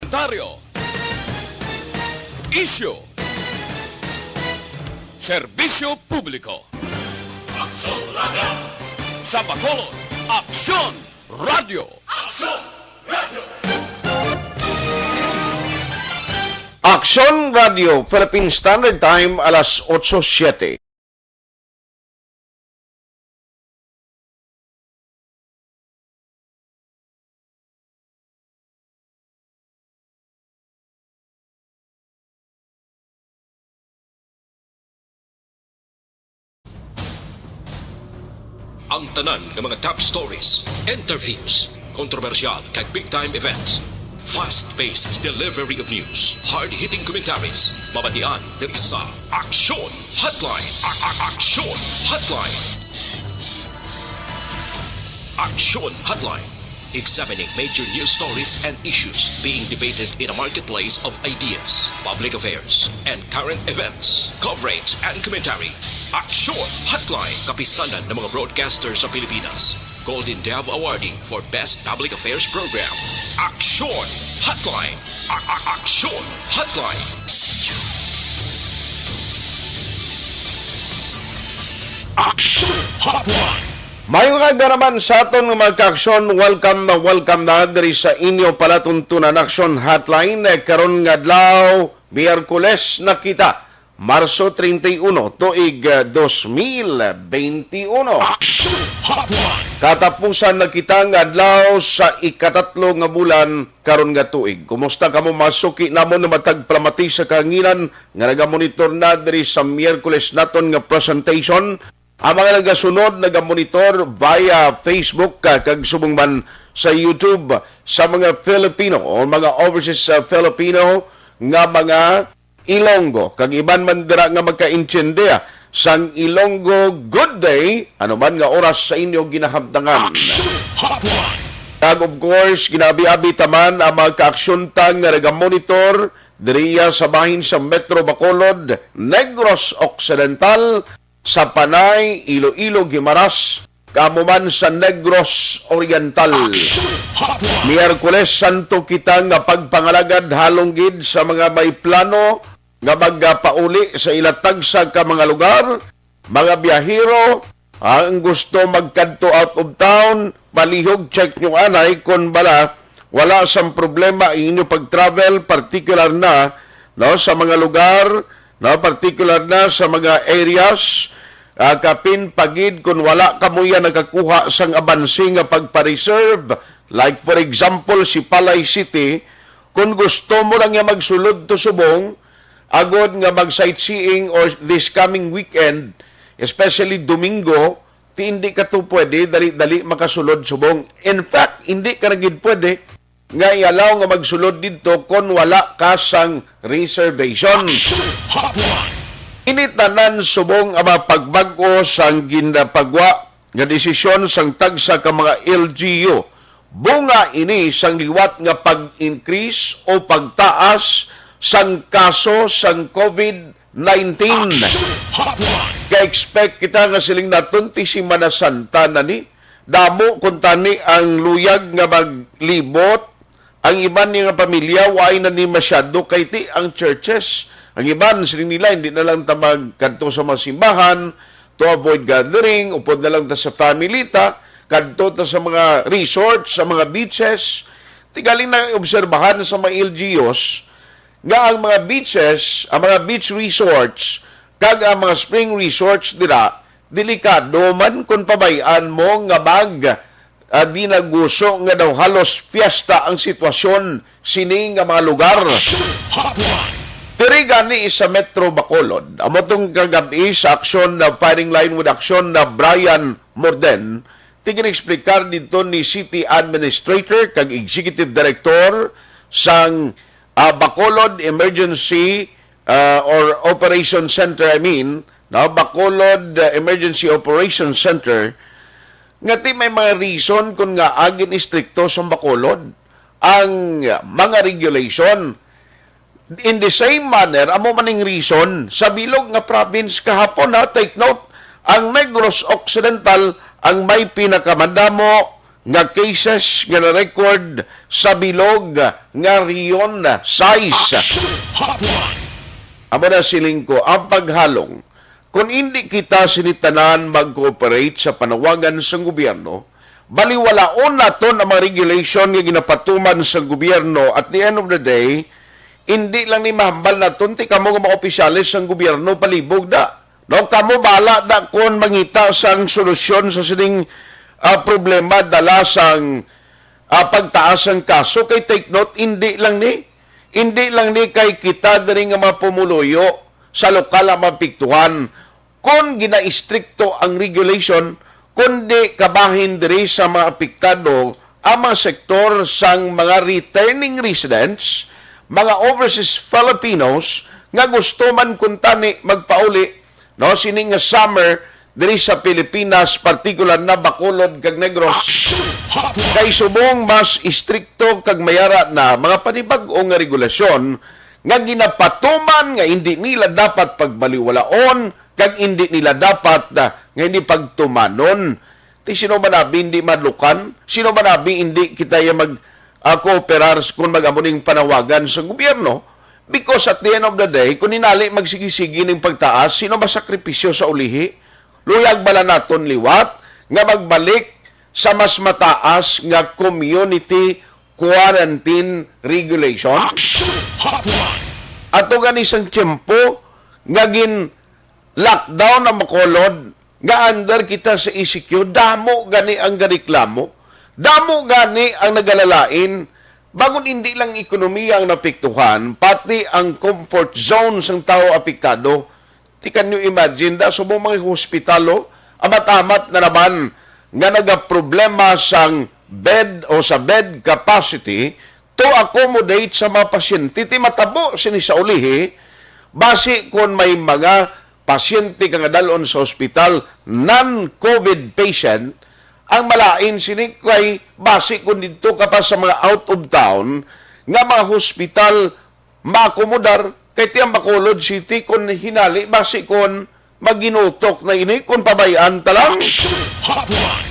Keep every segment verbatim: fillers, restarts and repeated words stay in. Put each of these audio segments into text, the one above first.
Taryo. Isyu. Serbisyo publiko. Aksyon Radio. Sa Bacolod, Aksyon Radio. Aksyon Radio. Aksyon Radio, Philippine Standard Time, alas otso siete. Ang tanan nga mga top stories, interviews, kontrobersyal kag big time events, fast-paced delivery of news, hard-hitting commentaries, mabatian diri sa Aksyon Hotline. A- a- Aksyon Hotline. Aksyon Hotline. Examining major news stories and issues being debated in a marketplace of ideas, public affairs, and current events. Coverage and commentary. Aksyon Hotline. Kapisanan ng mga broadcaster sa Pilipinas. Golden Dove Awardee for Best Public Affairs Program. Aksyon Hotline. A- a- Aksyon Hotline. Aksyon Hotline. Maayong aga naman sa aton nga mga kaaksyon. Welcome na welcome na diri sa inyo palatuntunan Aksyon Hotline, eh, karon nga adlaw, Miyerkules na kita, Marso treinta y uno, tuig, eh, dos mil beinti uno. Aksyon Hotline. Katapusan na kita nga adlaw sa ikatatlo nga bulan karon nga tuig. Kumusta kamo, mga suki namon nga matag palamati sa kahanginan nga nagamonitor na diri sa Miyerkules naton nga presentation? Ang mga nagasunod, nagamonitor via Facebook, ka-, kag subong man sa YouTube, sa mga Filipino o mga overseas, uh, Filipino nga mga Ilonggo, kag iban man dira nga magkaintindiha sang Ilonggo, good day, anuman nga oras sa inyo ginahabtangan. Action Hotline. Kag of course, ginaabi-abi ta man ang mga kaaksyon ta nga nagamonitor diriya sa bahin sa Metro Bacolod, Negros Occidental, sa Panay, Iloilo, Guimaras, kamo man sa Negros Oriental. Action Hotline. Miyerkules, santo kita nga pagpangalagad halong gid sa mga may plano nga magapauli sa ila tagsa ka mga lugar, mga biyahero, ang gusto magkadto out of town, palihog, check nyo anay kon bala wala sang problema ang inyo pag-travel, particular na, no, sa mga lugar, no, particular na sa mga areas, ah, kapin pa gid kon wala kamo ya nakakuha sang abanse nga pagpa-reserve, like for example, si Palay City, kon gusto mo lang ya magsulod to Subong, agod nga mag-sightseeing or this coming weekend, especially Domingo, ti hindi ka to pwede dali-dali makasulod subong. In fact, hindi ka na gid pwede nga i-allow nga magsulod didto kon wala ka sang reservation. Action Hotline. Ini tanan subong ang mga pagbag-o sang ginapagwa nga desisyon sang tagsa ka mga L G U. Bunga ini sang liwat nga pag-increase o pagtaas sang kaso sang COVID nineteen. Action Hotline. Ga-expect kita nga siling naton ti Semana Santa na ni. Damo kuntani ang luyag nga maglibot. Ang iban nga pamilya, wa na ni masyado kay ti ang churches. Ang iban, siling nila, hindi na lang ta magkadto sa mga simbahan to avoid gathering, upod na lang ta sa family ta, kadto ta sa mga resorts, sa mga beaches. Ti galing na obserbahan sa mga L G Us nga ang mga beaches, ang mga beach resorts, kag ang mga spring resorts dira, delikado man kon pabay-an mo nga mag, ah, dinaguso nga daw halos fiesta ang sitwasyon sini nga mga lugar. Action Hotline. Diri gani sa Metro Bacolod, amo tong kagab-i sa aksyon na firing line with action na Brian Morden, ti gin-explicar didto ni City Administrator kag Executive Director sang, ah, Bacolod Emergency, ah, or Operation Center, I mean, no, Bacolod, ah, Emergency Operation Center, nga ti may mga reason kon ngaa gin-istrikto sa Bacolod ang mga regulation. In the same manner, amo man ning reason sa bilog nga province kahapon, ha, take note, ang Negros Occidental ang may pinakamadamo nga cases nga na-record sa bilog nga Region sais. Amo na siling ko, ang paghalong. Kung hindi kita sini tanan mag-cooperate sa panawagan sang gobyerno, baliwalaon naton ang mga regulation nga ginapatuman sang gobyerno. At the end of the day, hindi lang ni mahambal naton ti kamo nga mga opisyales sang gobyerno palibog da. No, kamo bala da kon mangita sang solusyon sa sining, ah, problema dala sang, ah, pagtaas sang kaso. Kay take note, hindi lang ni, hindi lang ni kay kita diri nga mga pumuluyo sa lokal ang maapektuhan kon ginaistrikto ang regulation, kundi kabahin diri sa mga apektado ang mga sektor sang mga returning residents, mga overseas Filipinos nga gusto man kuntani magpauli, no, sini nga summer diri sa Pilipinas, partikular na Bacolod kag Negros. Kay subong mas istrikto kag mayara na mga panibag-o nga regulasyon nga ginapatuman nga hindi nila dapat pagbaliwalaon kag hindi nila dapat, ah, nga hindi pagtumanon. Ti sino man abi hindi madlukan? Sino man abi hindi kita ya mag, ah, kooperar s-, kung mag-amo ning panawagan sa gobyerno? Because at the end of the day, kung hinali magsigi-sigi ning pagtaas, sino masakripisyo sa ulihi? Luyag bala naton liwat nga magbalik sa mas mataas nga community quarantine regulation? Ato gani sang tiyempo nga gin lockdown ang Bacolod, nga under kita sa E C Q, damo gani ang gareklamo, damo gani ang nagalalain, bangod hindi lang ekonomiya ang napiktuhan, pati ang comfort zone sang tawo apektado. Ti, can you imagine, da subong mga hospital, oh, amat-amat na naman nga nagaproblema sang bed o sa bed capacity to accommodate sa mga pasyente. Ti matabo sini sa ulihi, basi kon may mga pasyente ka nga dalon sa ospital, non-covid patient, ang malain sini kay basi kon didto ka pa sa mga out of town nga mga hospital maakomodar, kay ti ang Bacolod City kon hinali basi kon maginutok na ini kon pabay-an ta lang. Action Hotline.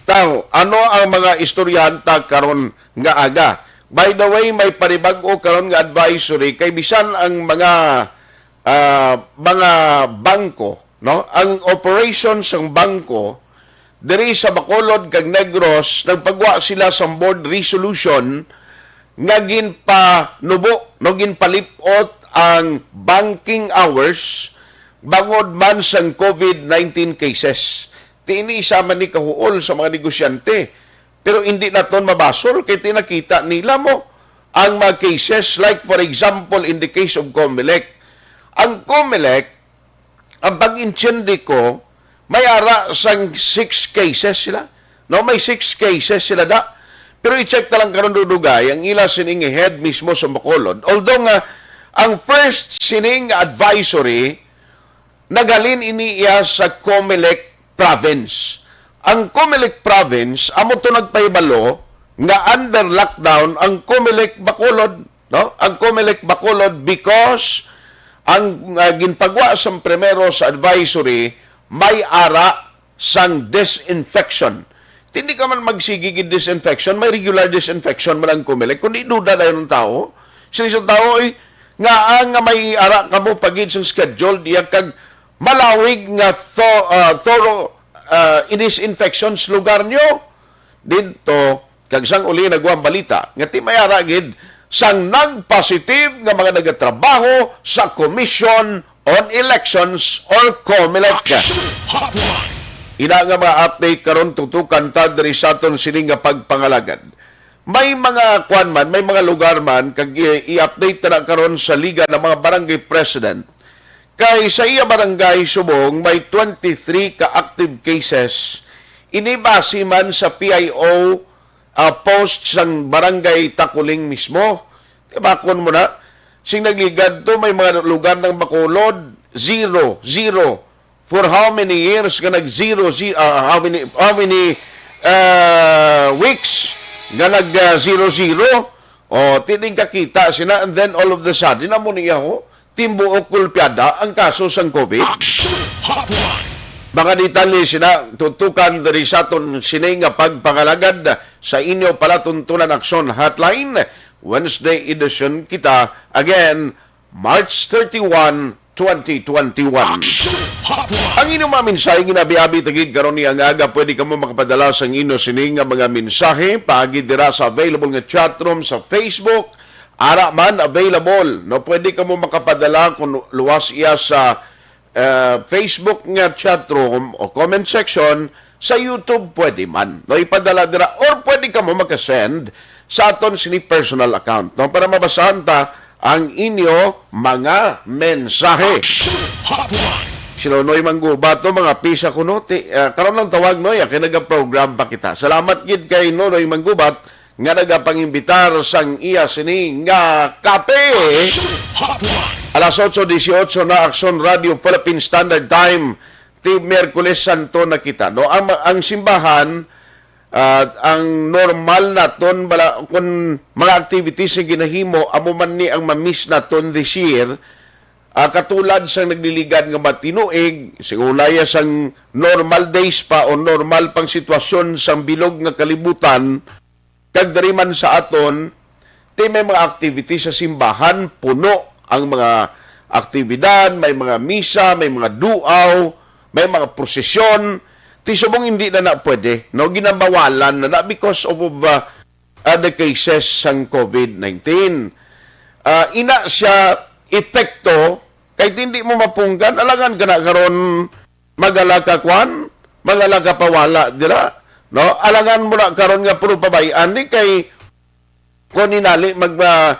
Taw, ano ang mga istoryahan ta karon nga aga? By the way, may panibag-o karon nga advisory kay bisan ang mga, ah, mga bangko, no? Ang operation sang bangko diri sa Bacolod kag Negros, nagpagwa sila sang board resolution nga ginpanubo, no, ginpalip-ot ang banking hours bangod man sang covid nineteen cases. Ti ini isa man ni kahuol sa mga negosyante. Pero hindi naton mabasol kay ti nakita nila mo ang mga cases, like for example in the case of Comelec. Ang Comelec, ang pag-intindi ko, may ara sang six cases sila. No, may six cases sila da. Pero i-check ta lang karon, Dudugay, ang ila sining head mismo sa Bacolod. Although nga ang first sining advisory, naghalin ini iya sa Comelec province. Ang Comelec province amo to nagpahibalo nga under lockdown ang Comelec Bacolod, no? Ang Comelec Bacolod because ang, ah, ginpagwa sang primero sa advisory may ara sang disinfection. Ti hindi ka man magsigi gid disinfection, may regular disinfection man ang Comelec. Kundi duda dayon ang tawo. Sini sa tawo, eh, nga, ah, nga may ara kamo pa gid sang schedule, diya kag malawig nga tho-, ah, thorough, ah, i-disinfection sa lugar nyo didto. Kag sang uli nagwa ang balita nga ti may ara gid sang nagpositive nga mga nagatrabaho sa Commission on Elections or Comelec. Action Hotline. Ina nga mga update karon, tutukan ta diri sa aton sini nga pagpangalagad. May mga kwan man, may mga lugar man, kag i- i-update ta na karon sa Liga ng mga Barangay President. Kay sa iya barangay subong may twenty-three ka active cases. Ini base man sa P I O, ah, post sang barangay Takuling mismo. Tibakon mo na, sing nagligad to, may mga lugar ng Bacolod, zero, zero. For how many years nga nag-zero, zi-, ah, how many, how many, ah, weeks nga nag, ah, zero, zero? O, tining kakita sina, and then all of the sudden, amo niya, ho, timbuok gulpiada ang kaso sang covid. Action Hotline. Mga detalye sina tutukan diri sa aton sini nga pagpangalagad sa inyo palatuntunan aksyon hotline. Wednesday edition kita again, March thirty-one, twenty twenty-one. Action Hotline. Ang inyong mga mensahe ginabi-abi tagid karon niya nga aga, pwede kamo makapadala sang inyo sini nga mga mensahe paagi dira sa available nga chat room sa Facebook. Ara man available, no, pwede kamo makapadala kung luwas iya sa uh, Facebook nga chat room o comment section. Sa YouTube pwede man, no, ipadala dira, or pwede kamo makasend sa aton sini personal account, no, para mabasahan ta ang inyo mga mensahe. Action Hotline. Si Nonoy Manggubat, no, mga pisa kuno ti, uh, karon lang tawag, no, ya kay nagaprogram pa kita. Salamat gid kay Nonoy Manggubat nga nagapangimbitar sang iya sini nga kape. Action Hotline. Alas otso dieciocho na, Action Radio Philippine Standard Time. Ti Miyerkules Santo na kita, no? Ang, ang simbahan, ah, ang normal naton bala, kun mga activities nga ginahimo, amo man ni ang ma-miss naton this year. Ah, katulad sang nagliligad nga matinuig, sing ulaya sang normal days pa o normal pang sitwasyon sang bilog nga kalibutan, kag diri man sa aton, ti may mga activities sa simbahan, puno ang mga aktibidad, may mga misa, may mga duaw, may mga prosesyon. Ti subong hindi na na pwede, no? Ginabawalan na na because of, uh, uh, the cases sang COVID nineteen. Uh, ina siya epekto, kay hindi mo mapunggan, alangan ka na karon magala ka kwan, magala ka pawala dira, no? Alangan mo na karon nga puro pabay-an ni kay kon inali mag, ah,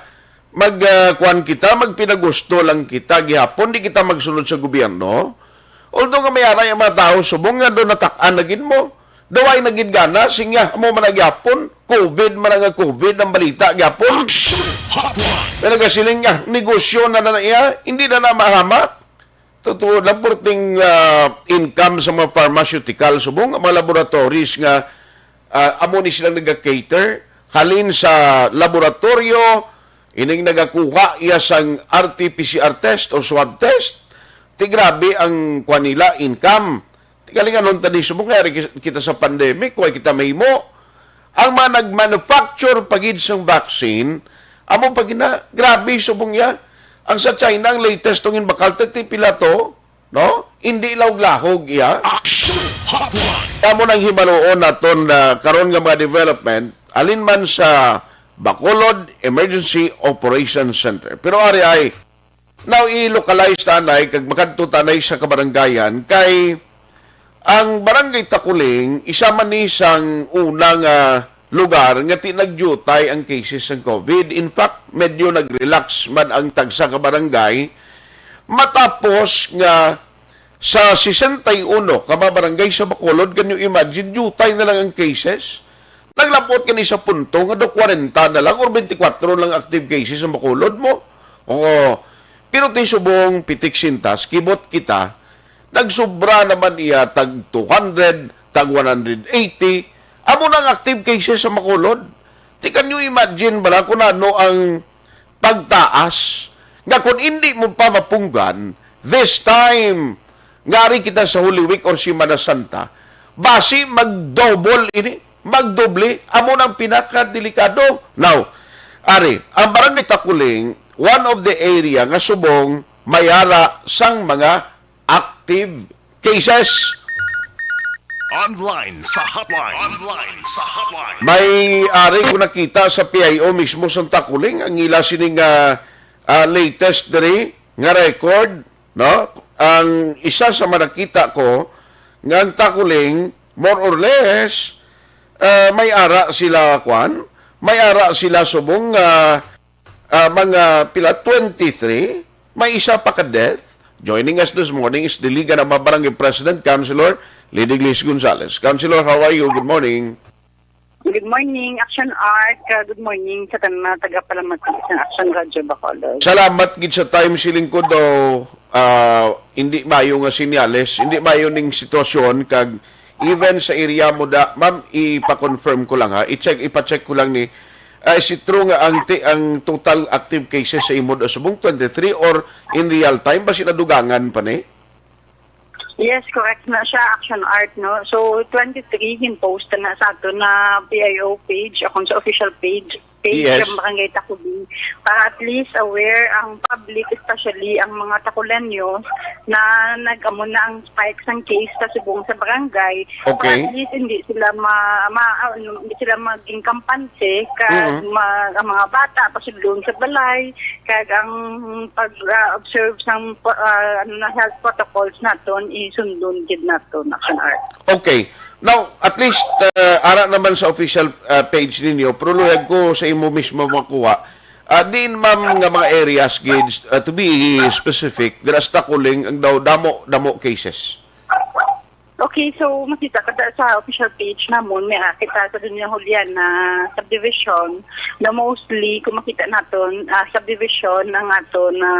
mag, ah, kwan kita, magpinagusto lang kita gihapon, di kita magsunod sa gobyerno. Although nga may aray ang mga tao subong nga do natak-an na gid mo. Daway na gid gana, sing ya, amo man na gihapon, COVID man nga COVID ang balita gihapon. Action Hotline. May nagasiling nga negosyo na na iya, hindi na na mahamak. Totoo lang, purting, ah, income sa mga pharmaceutical, subong ang mga laboratories nga, ah, amo ni silang naga-cater. Halin sa laboratorio, ining nagakuha iya sang R T P C R test o swab test, ti grabe ang kwan nila, income. Ti galing anon tani subong kay ari kis-, kita sa pandemic, way kita mahimo. Ang mga nag-manufacture pa gid sang vaccine, amo pa gina, grabe subong ya. Ang sa China, ang latest tong inbakal, ti pila to, no? Hindi lahog-lahog iya. Action Hotline. Amo nang himaluon naton na karon nga mga development, alin man sa Bacolod Emergency Operation Center. Pero ari ay, now i-localize tanay kag makadto tanay sa kabarangayan kay ang Barangay Takuling, isa man ni sang una nga lugar nga ti nagdiutay ang cases sang COVID. In fact, medyo nag-relax man ang tagsa ka barangay matapos nga sa sesenta y uno ka mga barangay sa Bacolod, can you imagine, diutay na lang ang cases. Naglabot gani sa punto nga do kwarenta na lang or twenty-four lang active cases sa Bacolod mo. Oo. Pero ti subong pitik sintas, kibot kita, nagsobra naman iya tag two hundred, tag one hundred eighty. Amo na ang active cases sa Bacolod. Ti, can you imagine bala kung ano ang pagtaas nga kung hindi mo pa mapunggan, this time, nga ari kita sa Holy Week or Semana Santa, basi mag-double ini, magdoble, amo nang pinakadelikado. Now, ari, ang Barangay Takuling, one of the area nga subong may ara sang mga active cases. Online sa hotline. Online sa hotline. May ari ko nakita sa P I O mismo sa Takuling, ang ila sini nga, ah, latest diri nga record, no? Ang isa sa manakita ko nga ang Takuling, more or less, ah, may ara sila, kwan, may ara sila subong nga, ah, mga pila, twenty-three, may isa pa ka death. Joining us this morning is Diligan ng mga Barangay President, Councilor Lady Glis Gonzales. Councilor, how are you? Good morning. Good morning, Action Art. Uh, good morning sa tanan nga tagapalamati sa Action Radio Bacolod. Salamat gid sa time, siling ko daw, ah, hindi mayo nga sinyales, hindi mayo ning sitwasyon, kag even sa area mo da, ma'am, ipa-confirm ko lang ha, i-check, ipa-check ko lang ni, ah, is it true nga ang ti-, ang total active cases sa imo da subong twenty-three or in real time ba sila dugangan pa ni? Yes, correct na siya, Action Art, no? So, twenty-three gin-post na sa ato na P I O page, akon sa official page, page Yes. ng Barangay Takuling, para at least aware ang public, especially ang mga Takuleños, na nag-amo na ang spike sang case sa subong sa barangay. Para Okay. at least hindi sila ma, ma, ah, hindi sila maging kampante, kag Mm. ma, ang mga bata pasudlon sa balay, kag ang pag, ah, observe sang, ah, ano na, health protocols naton, isundon gid naton, Action Art. Okay. Now, at least, uh, ara naman sa official, uh, page ninyo, pero luyag ko sa imo mismo makuha. Uh, diin, ma'am, nga mga areas gid, uh, to be specific, dira sa Takuling ang daw damo, damo cases? Okay, so makita ka da sa official page namon, may kita sa Doña Juliana subdivision, na mostly kung makita naton, ah, subdivision ang aton na,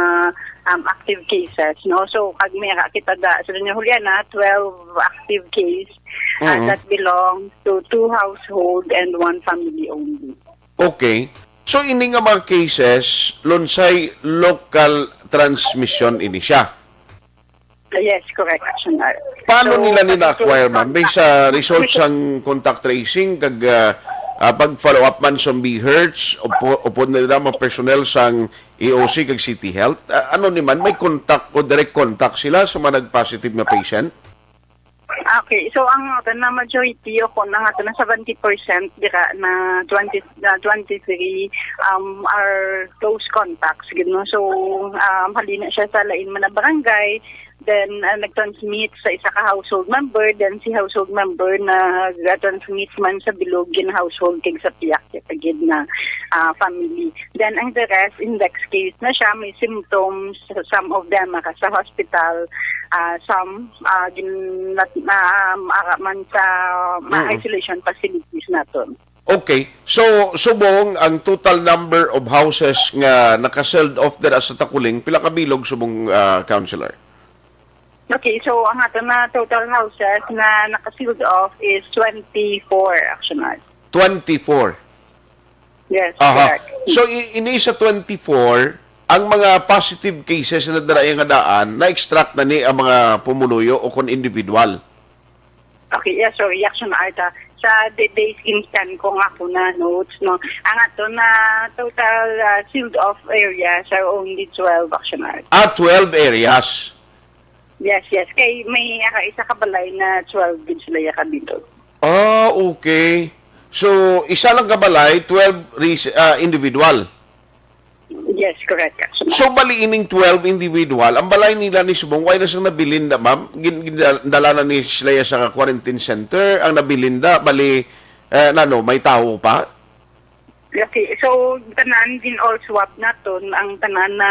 um, active cases, no? So kag may kita da sa Doña Juliana, twelve active case, ah, Mm. that belongs to two household and one family only. Okay. So, ini nga mga cases, lunsay local transmission ini siya? Yes, correct, Action Art. Paano So, nila ni pag-, na-acquire, ma'am? Based sa results sang contact tracing, kag, ah, ah, pag-follow up man sa B H E R T S, upo-, upod nila mga personnel sang E O C kag City Health, ah, ano ni man, may contact o direct contact sila sa mga nag-positive nga patient? Okay, so ang aton na majority o kung ang aton na seventy percent dira na twenty, na twenty-three, um, are close contacts, gid, no? So, um, halina siya sa lain man na barangay, then, ah, nag-transmit sa isa ka household member, then si household member nag-transmit man sa bilog gin household kag sa piyak gid na, ah, family. Then ang the rest, index case na siya, may symptoms, some of them are sa hospital, ah, some, ah, gin-, nat-, ah, um, ara man sa mga Mm. isolation facilities naton. Okay. So, subong ang total number of houses nga naka-sealed off dira sa Takuling, pila ka bilog subong, ah, Councilor? Okay, so ang ato na total houses na naka-sealed off is twenty-four, Action Art. Twenty-four? Yes, Aha. correct. So, i-, ini sa twenty-four, ang mga positive cases na dala nga daan, na-extract na ni ang mga pumuluyo o kon individual? Okay, yeah, sorry, Action Art, ah. Sa the days instant ko nga ako na notes, no? Ang ato na total, ah, sealed off areas are only twelve, Action Art. Ah, twelve areas. Yes, yes. Kay may, ah, isa ka balay na twelve gid sila ya ka dito. Ah, okay. So, isa lang ka balay, twelve res-, ah, individual. Yes, correct, Action Art. So, bali ining twelve individual, ang balay nila ni subong, wala na sang nabilin da, ma'am? Gin-, gin-, dala na ni sila sa quarantine center, ang nabilin da, bali, eh, nano, may tawo pa? Okay, so tanan din all swab naton, ang tanan na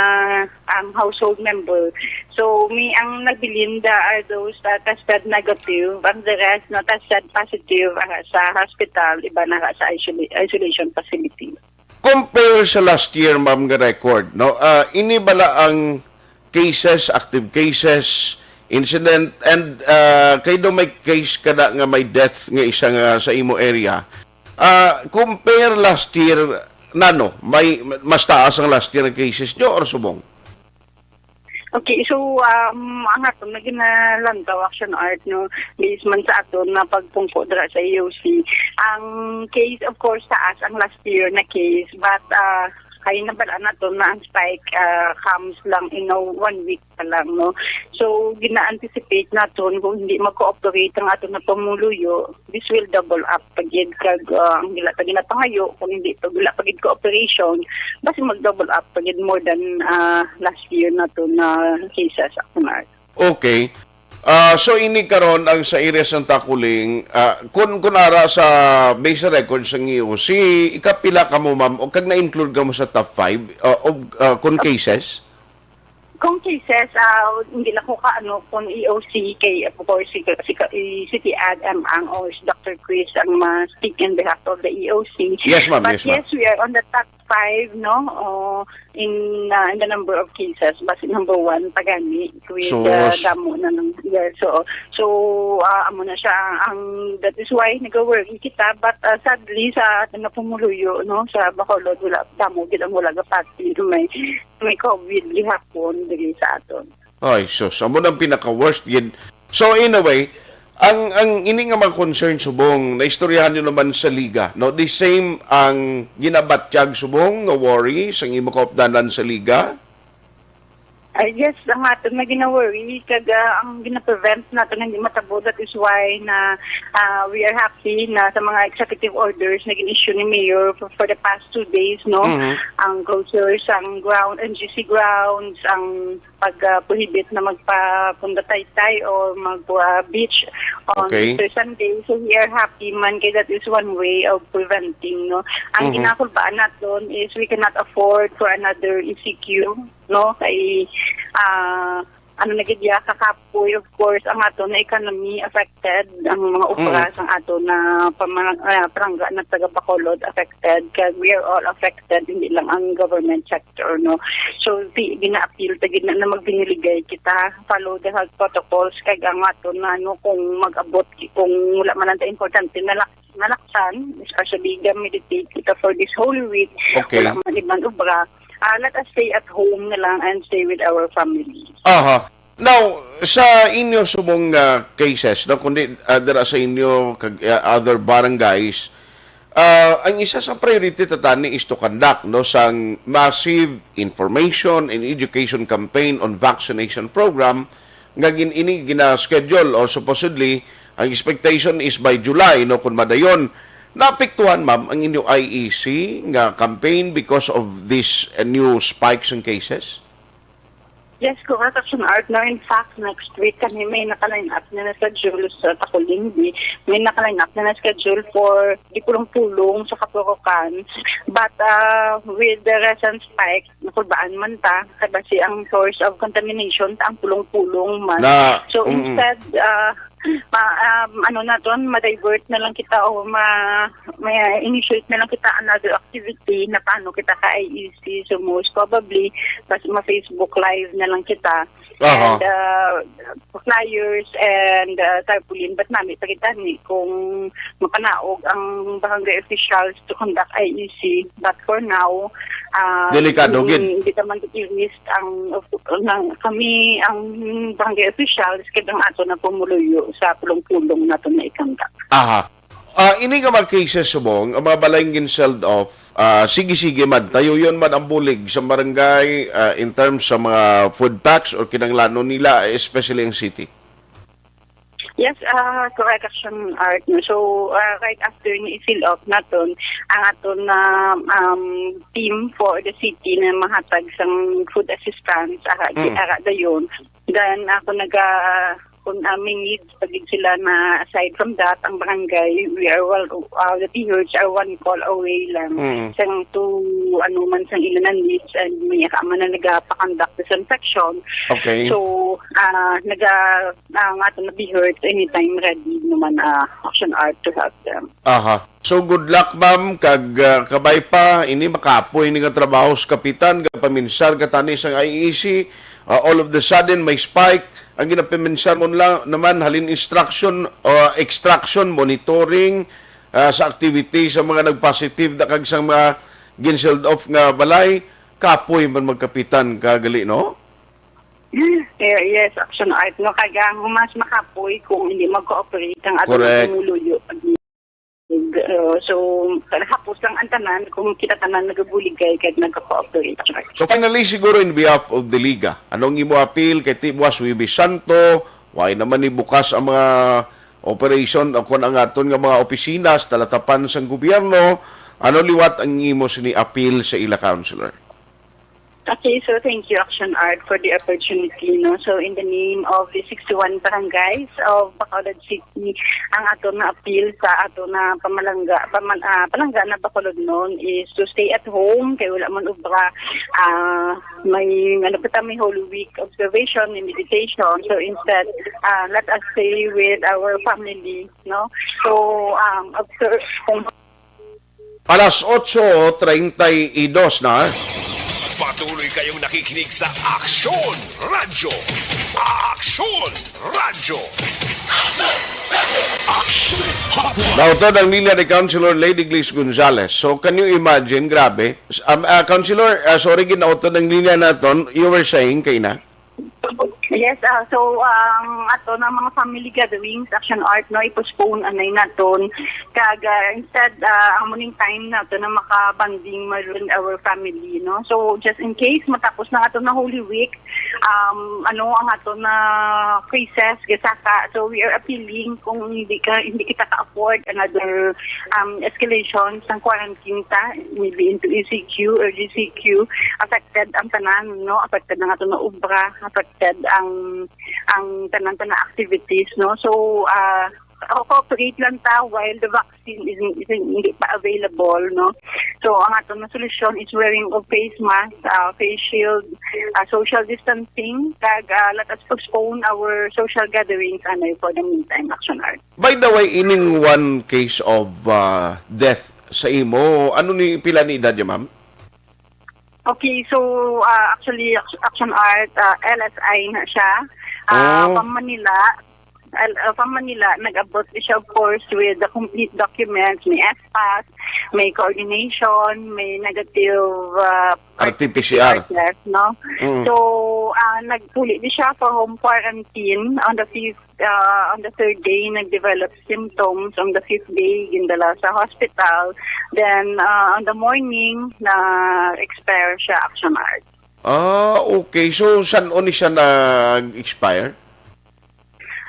ang household member. So, may ang nagbilinda are those that tested negative, and the rest na tested positive, ah, sa hospital, iba na sa isola-, isolation facility. Compare sa last year, ma'am, nga record, no? Ah, ini bala ang cases, active cases, incident, and, ah, kay do may case kada nga may death nga isa nga sa imo area. Ah, compare last year, nano, may mas taas ang last year nga cases nyo or subong? Okay, so, um, ang aton na ginalantaw, Action Art, no, based man sa aton na pagpungko dira sa E O C, ang case, of course, taas ang last year na case, but, ah, kay nabal-an naton na ang spike, ah, comes lang in a one week pa lang, no. So, gina-anticipate naton kung hindi mag-cooperate ang aton na pumuluyo, this will double up pa gid kag, ah, ang gila pa ginapangayo, kung hindi pa, wala pa gid cooperation, basi mag-double up pa gid more than, ah, last year nato na cases, Action Art. Okay. Ah, so ini karon ang sa area Santa Kuling, ah, kun, kun ara sa base sa records sang E O C, ikapila kamo, ma'am, o kag na-include kamo sa top five, ah, of, ah, kun cases? Kung cases, ah, hindi lang ko ka, ano, kung E O C kay, of course, si, si, si City Ad, um, ang, or si Doctor Chris ang ma-speak in behalf of the E O C. Yes, ma'am. But Yes, ma'am. yes, we are on the top five, no? Oh, in, uh, in the number of cases. Basi number one pa gani with, uh, Sus. damo na ng, yeah, so, so, uh, amo na siya ang, that is why nag-worry kita, but, uh, sadly sa aton na pumuluyo, no, sa Bacolod, wala, damo gid ang wala gapati na may, may COVID gihapon diri sa aton. Ay, sus, amo nang pinaka-worst gid. So, in a way, ang, ang ini nga mga concern subong, naistoryahan nyo naman sa liga, no? The same ang ginabatyag subong nga worry sa imo kaupdanan sa liga? Ah, yes, ang aton na gina-worry, kag ah, ang gina-prevent nato na hindi matabo, that is why na ah, we are happy na sa mga executive orders na gin-issue ni Mayor for, for the past two days, no? Mhm. Ang closures, ang ground, N G C grounds, ang pag-prohibit na magpapunta taytay or mag-beach on Okay. Easter Sunday. So we are happy man kay that is one way of preventing, no? Ang Mhm. ginakulbaan naton is we cannot afford for another E C Q, no? Kay ah, ano na gid ya, kakapoy, of course, ang ato na economy affected, ang mga obra Mm. sang ato na pamang- ah, palangga na taga Bacolod affected, kag we are all affected, hindi lang ang government sector, no? So, di, gina-appeal ta gid na, na magbiniligay kita, follow the health protocols, kag ang ato na, ano, kung mag-abot, kung wala man ang importante na lak- nalaksan, especially ga-meditate kita for this Holy Week, Okay. wala man iban obra, ah, let us stay at home na lang and stay with our family. Aha. Now, sa inyo subong nga cases, no, kundi ah, dira sa inyo kag ah, other barangays, ah, ang isa sa priority ta tani is to conduct, no, sang massive information and education campaign on vaccination program nga gin ini gina-schedule or supposedly ang expectation is by July, no, kun madayon. Naapektuhan, ma'am, ang inyo I E C nga campaign because of this uh, new spikes in cases? Yes, correct, Action Art. No, in fact, next week kami may naka-line up na na-schedule sa Tacolingdi. May naka-line up na na-schedule for di Pulong-Pulong sa Kapurukan. But uh, with the recent spike, nakulbaan man ta, kay basi ang source of contamination ta ang Pulong-Pulong man. Na, So mm. instead, uh, ma, um, ano naton, ma-divert na lang kita o ma, ma-initiate na lang kita another activity na paano kita ka I E C. So most probably, bas ma-Facebook Live na lang kita. Aha. And uh, flyers and uh, tarpaulin, but nami pa kita ni kung mapanaog ang barangay officials to conduct I E C. But for now, uh, Delikado hindi, gid. Hindi naman i-risk ang, ng, kami ang barangay officials kag ang ato na pumuluyo sa Pulong-Pulong nato na i-conduct. Aha. Ah, ini nga mga cases subong, ang mga balay nga gin-sealed off, ah, sige-sige man, tayuyon man ang bulig sa barangay ah, in terms sa mga food packs or kinahanglanon nila, especially ang city. Yes, uh, correct, Action Art. No? So, uh, right after ni i-seal off naton ang aton na um, team for the city na mahatag sang food assistance, ara, Mm. ara dayon. Then, ako naga kung uh, may needs pa gid sila na aside from that, ang barangay, we are well, uh, the P H are one call away lang Mm. sang to ano man sang ila na needs and may ka man na nagapakonduct disinfection. Okay. So, ah, naga, ah, nga to na P H anytime ready naman ah, Action Art to help them. Aha. So good luck, ma'am, kag ah, kabay pa ini makapoy ni nga trabaho sa kapitan, gapaminsar ka tani sang I E C, ah, all of the sudden may spike. Ang ginapaminsar mo lang naman halin instruction o extraction, monitoring ah, sa activity sa mga nagpositive na kag sang mga gin-sealed off nga balay, kapoy man magkapitan ka gali, no? Yeah, yes, Action Art. No, kag ang mas makapoy kung hindi mag-cooperate ang ato Correct. Pumuluyo. Uh, so, hapos lang ang tanan kung kita tanan nagabuligay kag nagka-cooperate. So finally, siguro in behalf of the Liga, anong imo appeal kay Tibuas Wibis Santo? Why naman ni bukas ang mga operation o kung ang aton nga mga opisina sa talatapan sang gobyerno? Ano liwat ang imo sini appeal sa ila, Councilor? Okay, so thank you, Action Art, for the opportunity. No? So, in the name of the sixty-one barangays of Bacolod City, ang ato na appeal sa ato na pamalangga, paman, ah, palangga na Bacolod noon is to stay at home, kay wala man obra, ah, may, ano pa ta, may Holy Week observation, may meditation. So, instead, ah, let us stay with our family, no? So, um, observe, kung Alas otso treinta y dos na. Patuloy kayong nakikinig sa Aksyon Radyo. Aksyon Radyo. Aksyon Hotline. Nautod ang linya ni Councilor Lady Glis Gonzalez. So, can you imagine? Grabe. Um, ah, Councilor, ah, sorry, ginautod ang linya naton. You were saying, kay na? Yes, ah, so ang ato na mga family gatherings, Action Art, no, i-postpone anay naton. Kag ah, instead, ah, amo ning time nato na maka-bonding man our family, no. So just in case matapos na ato na Holy Week, um, ano ang ato na cases gasaka. So we are appealing kung hindi ka hindi kita ka-afford another um, escalation sang quarantine ta, maybe into E C Q or G C Q, affected ang tanan, no? Affected ang ato na obra, affected ang ang tanan-tanan activities, no? So, ah, cooperate lang ta while the vaccine is, is hindi pa available, no? So, ang ato na solusyon is wearing of face mask, ah, face shield, ah, social distancing, kag ah, let us postpone our social gatherings anay for the meantime, Action Art. By the way, ining one case of ah, death sa imo, ano ni, pila ni edad niya, ma'am? Okay, so ah, actually, Action Art, ah, L S I na siya. Ah, Oh. From Manila, Al- uh, from Manila, nag-abot siya, of course, with the complete documents. May S pass, may coordination, may negative uh, R T P C R. Test, no? Mm. So, uh, nagpuli di siya for home quarantine on the fifth, uh, on the third day, nag-develop symptoms. On the fifth day, gindala sa hospital. Then, uh, on the morning, na-expire siya, Action Art. Ah, okay. So, san-o ni siya nag-expire?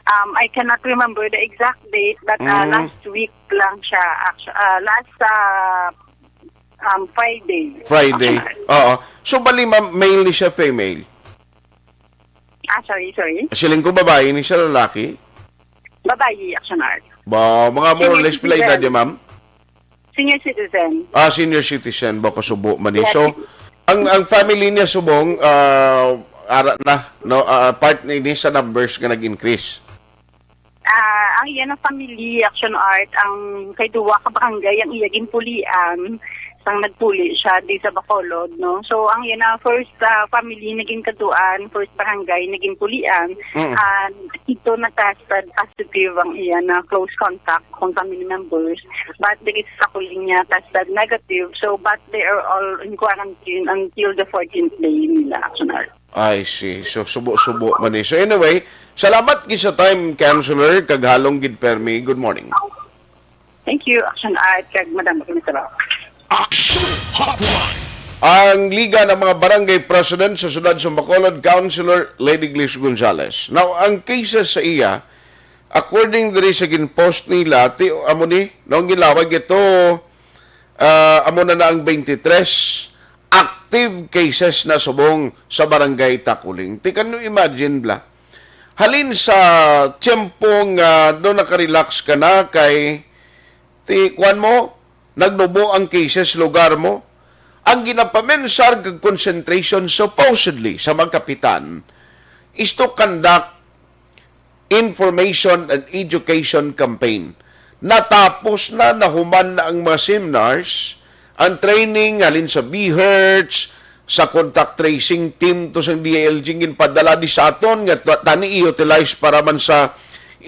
Um, I cannot remember the exact date, but uh, Mm. last week lang siya. Actu- uh, last uh, um, Friday. Friday. Action Art. Oo. So, bali, ma'am, male ni siya, female? Ah, sorry, sorry. Siling ko, babae ni siya, lalaki? Babae, Action Art. Ba, mga more or Senior less, pila edad citizen. Niya, ma'am? Senior citizen. Ah, senior citizen, bako subo man ni. Yes. So, ang, ang family niya subong, ah, ara na, no? Ah, part ni, ni sa numbers nga nag-increase. Ah, ang iya na family, Action Art, ang kay duwa ka barangay ang iya ginpulian sang nagpuli siya di sa Bacolod, no? So, ang iya na first ah, family naging kaduan, first barangay naging pulian, Mm. and ito na-tested positive ang iya na close contact kung family members. But diri sa Taculing niya, tested negative. So, but they are all in quarantine until the fourteenth day nila, Action Art. I see. So, subo-subo man ni. So, anyway, salamat gid sa time, Councilor, kag halong gid permi. Good morning. Thank you, Action Art, kag Madam Secretary. Action Hotline. Ang Liga ng mga Barangay President sa Siyudad sa Bacolod, Councilor Lady Glis Gonzales. Now, ang cases sa iya, according diri sa ginpost nila, ti, amo ni, no, ang ginlawag ito, ah, amo na na ang twenty-three active cases na subong sa Barangay Taculing. Ti, can you imagine, bla? Halin sa tiyempo nga do naka-relax ka na kay ti, kuwan mo, nagnubo ang cases lugar mo, ang ginapamensar kag concentration supposedly sa mga kapitan is to conduct information and education campaign. Natapos na, nahuman na ang mga seminars, ang training halin sa BHERTs, sa contact tracing team to sa D I L G ginpadala di sa aton nga ta-, tani i-utilize para man sa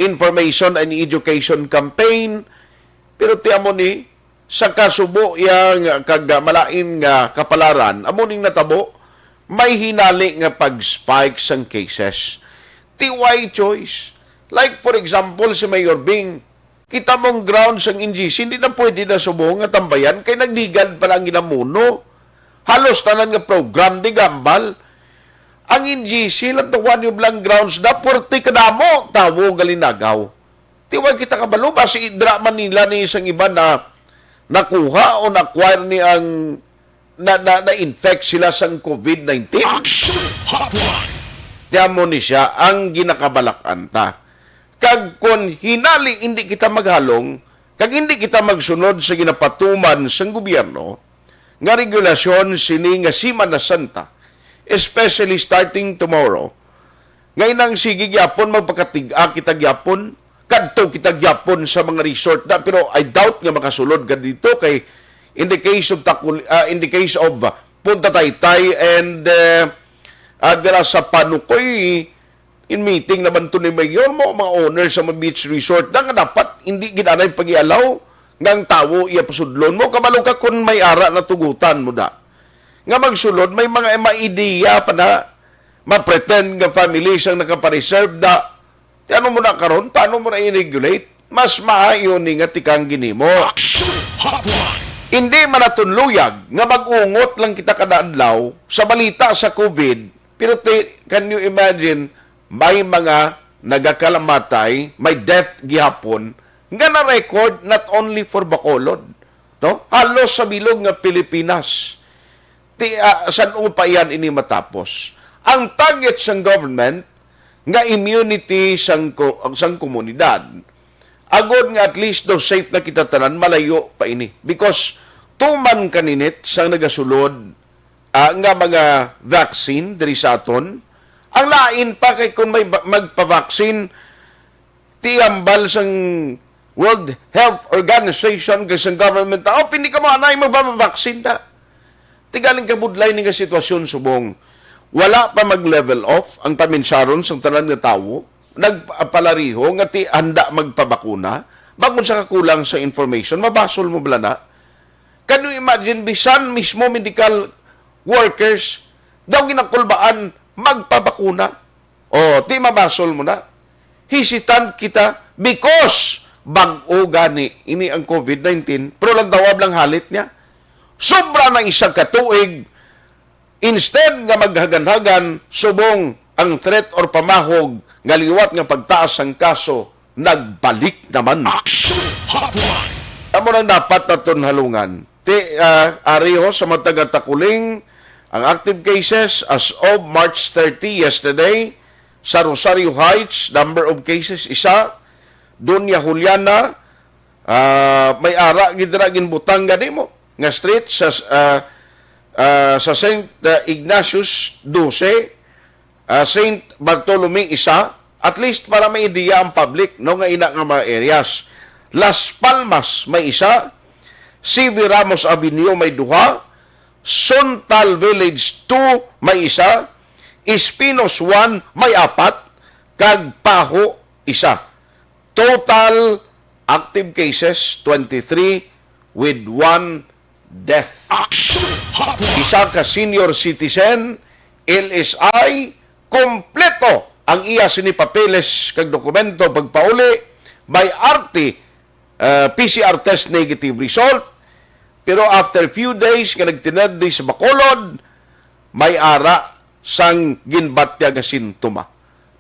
information and education campaign. Pero ti amo ni, sa kasubo iya nga kag malain nga kapalaran, amo ning natabo, may hinali nga pag-spike sang cases. Ti way choice. Like, for example, si Mayor Bing, kita mong grounds ang N G C, hindi na pwede na subong nga tambayan kay nagligad pa lang ginamuno. Halos tanan nga program di gambal. Ang N G C, lantawan niyo lang grounds na, pwerte kadamo, tawo galinagaw. Ti way kita kabalo ba si Idra Manila ni isang iba na nakuha o na-acquire ni ang na, na, na-infect sila sang COVID nineteen? Action Hotline. Ti amo ni siya ang ginakabalak-an ta. Kag kon hinali hindi kita maghalong, kag hindi kita magsunod sa ginapatuman sang gobyerno nga regulasyon sini nga Semana Santa, especially starting tomorrow, ngay nang sige gyapon, magpakatig-a kita gyapon, kadto kita gyapon sa mga resort na, pero I doubt nga makasulod ka dito kay in the case of Takul-, ah, in the case of, ah, Punta Taytay and, eh, ah, dira sa Panukoy, in meeting naman to ni Mayor mo, mga owner sa mga beach resort na nga dapat hindi gid anay pag-ialaw nga ang tawo iya pasudlon mo. Kabalo ka kung may ara natugutan mo da nga magsulod, may mga, may ideya pa na ma-pretend nga families ang nakapareserve da. Ti ano mo na karon? Paano mo na i-regulate? Mas maayo ni nga tikang ginimo. Action Hotline. Hindi man naton luyag nga mag-ungot lang kita kada adlaw sa balita sa COVID, pero ti, can you imagine, may mga nagakalamatay, may death gihapon nga na-record not only for Bacolod, no? Halos sa bilog nga Pilipinas. Ti, ah, san-o pa iyan ini matapos? Ang target sang government nga immunity sang ko-, sang komunidad. Agod nga at least daw safe na kita tanan, malayo pa ini. Because tuman kaninit sang nagasulod, ah, nga mga vaccine diri sa aton, ang lain pa kay kung may ba-, magpa-vaccine, ti hambal sang World Health Organization kag sang government, "Oh, pindi kamo anay magpabaksin da." Ti galing kabudlay ni nga sitwasyon subong wala pa mag-level off ang paminsaron sang tanan nga tawo, nagpalariho nga ti handa magpabakuna, bangod sa kakulang sa information. Mabasol mo bala na? Can you imagine, bisan mismo medical workers daw ginakulbaan magpabakuna? O, ti mabasol mo na. Hesitant kita because bag-o gani ini ang COVID nineteen, pero lang tawab lang halit niya. Sobra na isa ka tuig, instead nga maghagan-hagan subong ang threat or pamahog nga liwat nga pagtaas sang kaso, nagbalik naman. Action Hotline. Amo nang dapat naton halungan. Ti, ah, ari ho sa mga taga-Taculing, ang active cases as of March thirty, yesterday, sa Rosario Heights, number of cases, isa. Doña Juliana, ah, may ara gid dira ginbutang gani mo nga street sa, ah, ah, sa Saint, ah, Ignatius, dose, ah, Saint Bartolome, isa, at least para may ideya ang public, no, nga ina nga mga areas. Las Palmas, may isa. C V Ramos Avenue, may duha. Suntal Village, two, may isa. Espinos, one, may apat. Kag Paho, isa. Total active cases, twenty-three, with one death. Action Hotline. Isa ka senior citizen, L S I, kompleto ang iya sini papeles kag dokumento pagpauli, may arte, uh, P C R test negative result, pero after few days nga nagtined sa Bacolod, may ara sang ginbatya nga sintoma.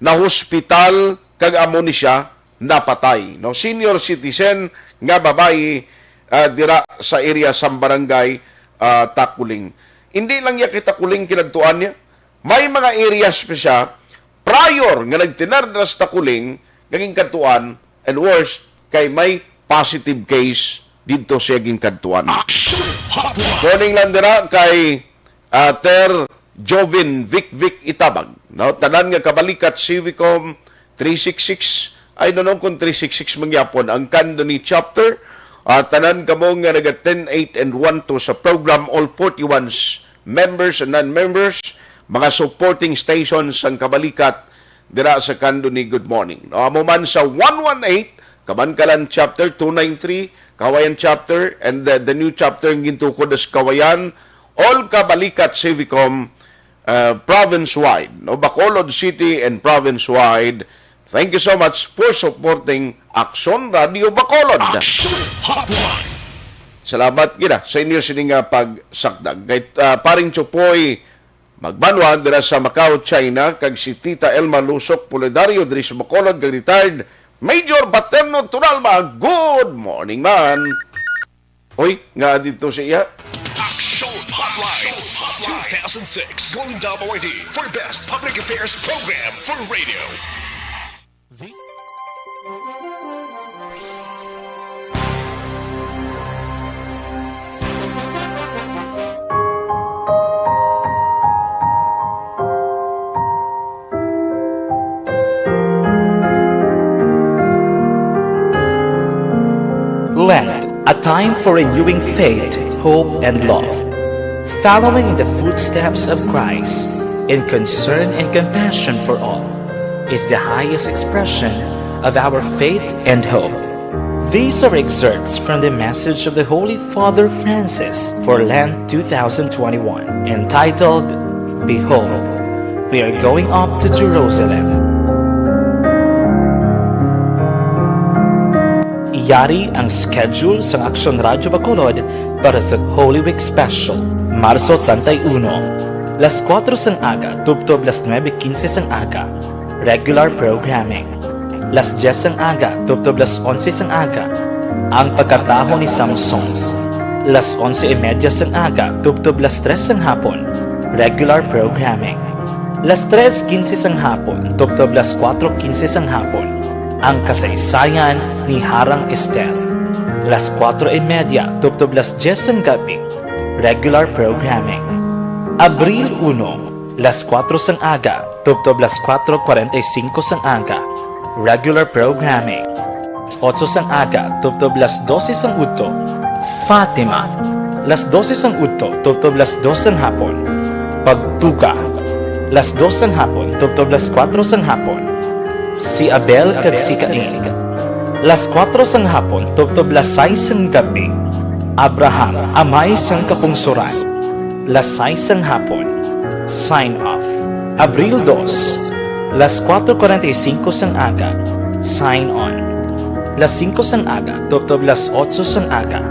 Nahospital kag amo ni siya napatay, no? Senior citizen nga babayi, ah, dira sa area sang barangay, ah, Taculing. Hindi lang iya kay Taculing kinadtuan niya. May mga areas pa siya prior nga nagtined sa Taculing nga ginkadtuan, and worse, kay may positive case didto siya ginkadtuan. Action Hotline. Morning lang dira kay, ah, Ter Jovin Vic Vic Itabag, no? Tanan nga kabalikat, Civicom three six six. I don't know kung three six six man gyapon ang Candoni chapter. Ah, tanan kamo nga naga ten eight and one two sa program, all forty-ones, members and non-members, mga supporting stations sang kabalikat dira sa Candoni, good morning. No, amo man sa one one eight, Kabankalan Chapter two nine three, Kawayan Chapter, and the, the new chapter nga gintukod sa Kawayan, all kabalikat Civicom, uh, province-wide, no, Bacolod City and province-wide. Thank you so much for supporting Aksyon Radio Bacolod. Action Hotline. Salamat gid sa inyo sini nga pagsakdag. Kay, ah, Paring Chupoy Magbanwa dira sa Macau, China, kag si Tita Elma Lusok Pulidario diri sa Bacolod, kag retired Major Paterno Turalma. Good morning, man. Oy, nga dito siya. Action Hotline two thousand six Golden Dome Awardee for Best Public Affairs Program for Radio. The Lent, a time for renewing faith, hope, and love. Following in the footsteps of Christ in concern and compassion for all is the highest expression of our faith and hope. These are excerpts from the message of the Holy Father Francis for Lent two thousand twenty-one, entitled, Behold, We are going up to Jerusalem. Yari ang schedule sang Aksyon Radyo Bacolod para sa Holy Week Special, Marso treinta y uno, las kuwatro sang aga tubtob las nuebe quince sang aga, regular programming. Las dyes sang aga tubtob las onse sang aga, ang pagkataho ni Samson. Las onse y media sang aga tubtob las tres sang hapon, regular programming. Las tres quince sang hapon tubtob las kuwatro quince sang hapon, ang kasaysayan ni Harang Ester. Las kuwatro y media tubtob las dyes sang gabi, regular programming. Abril uno, las kuwatro sang aga tubtob las kuwatro cuarenta y cinco sang aga, regular programming. Las otso sang aga tubtob las dose sang udto, Fatima. Las dose sang udto tubtob las dos sang hapon, Pagtuga. Las dos sang hapon tubtob las kuwatro sang hapon, Si Abel kag si Cain. Las kuwatro sang hapon tubtob las sais sang gabi, Abraham, amay sang kapungsoran. Las sais sang hapon, sign off. Abril dos, las kuwatro cuarenta y cinco sang aga, sign on. Las singko sang aga tubtob las otso sang aga,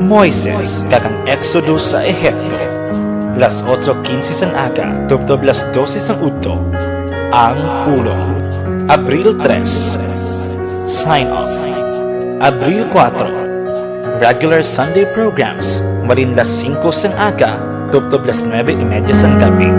Moises kag ang Exodus sa Ehipto. Las otso quince sang aga tubtob las dose sang udto, ang pulong. Abril tres, sign off. Abril kuwatro, regular Sunday programs, malin las singko sang aga tubtob las nuebe y media sang gabi.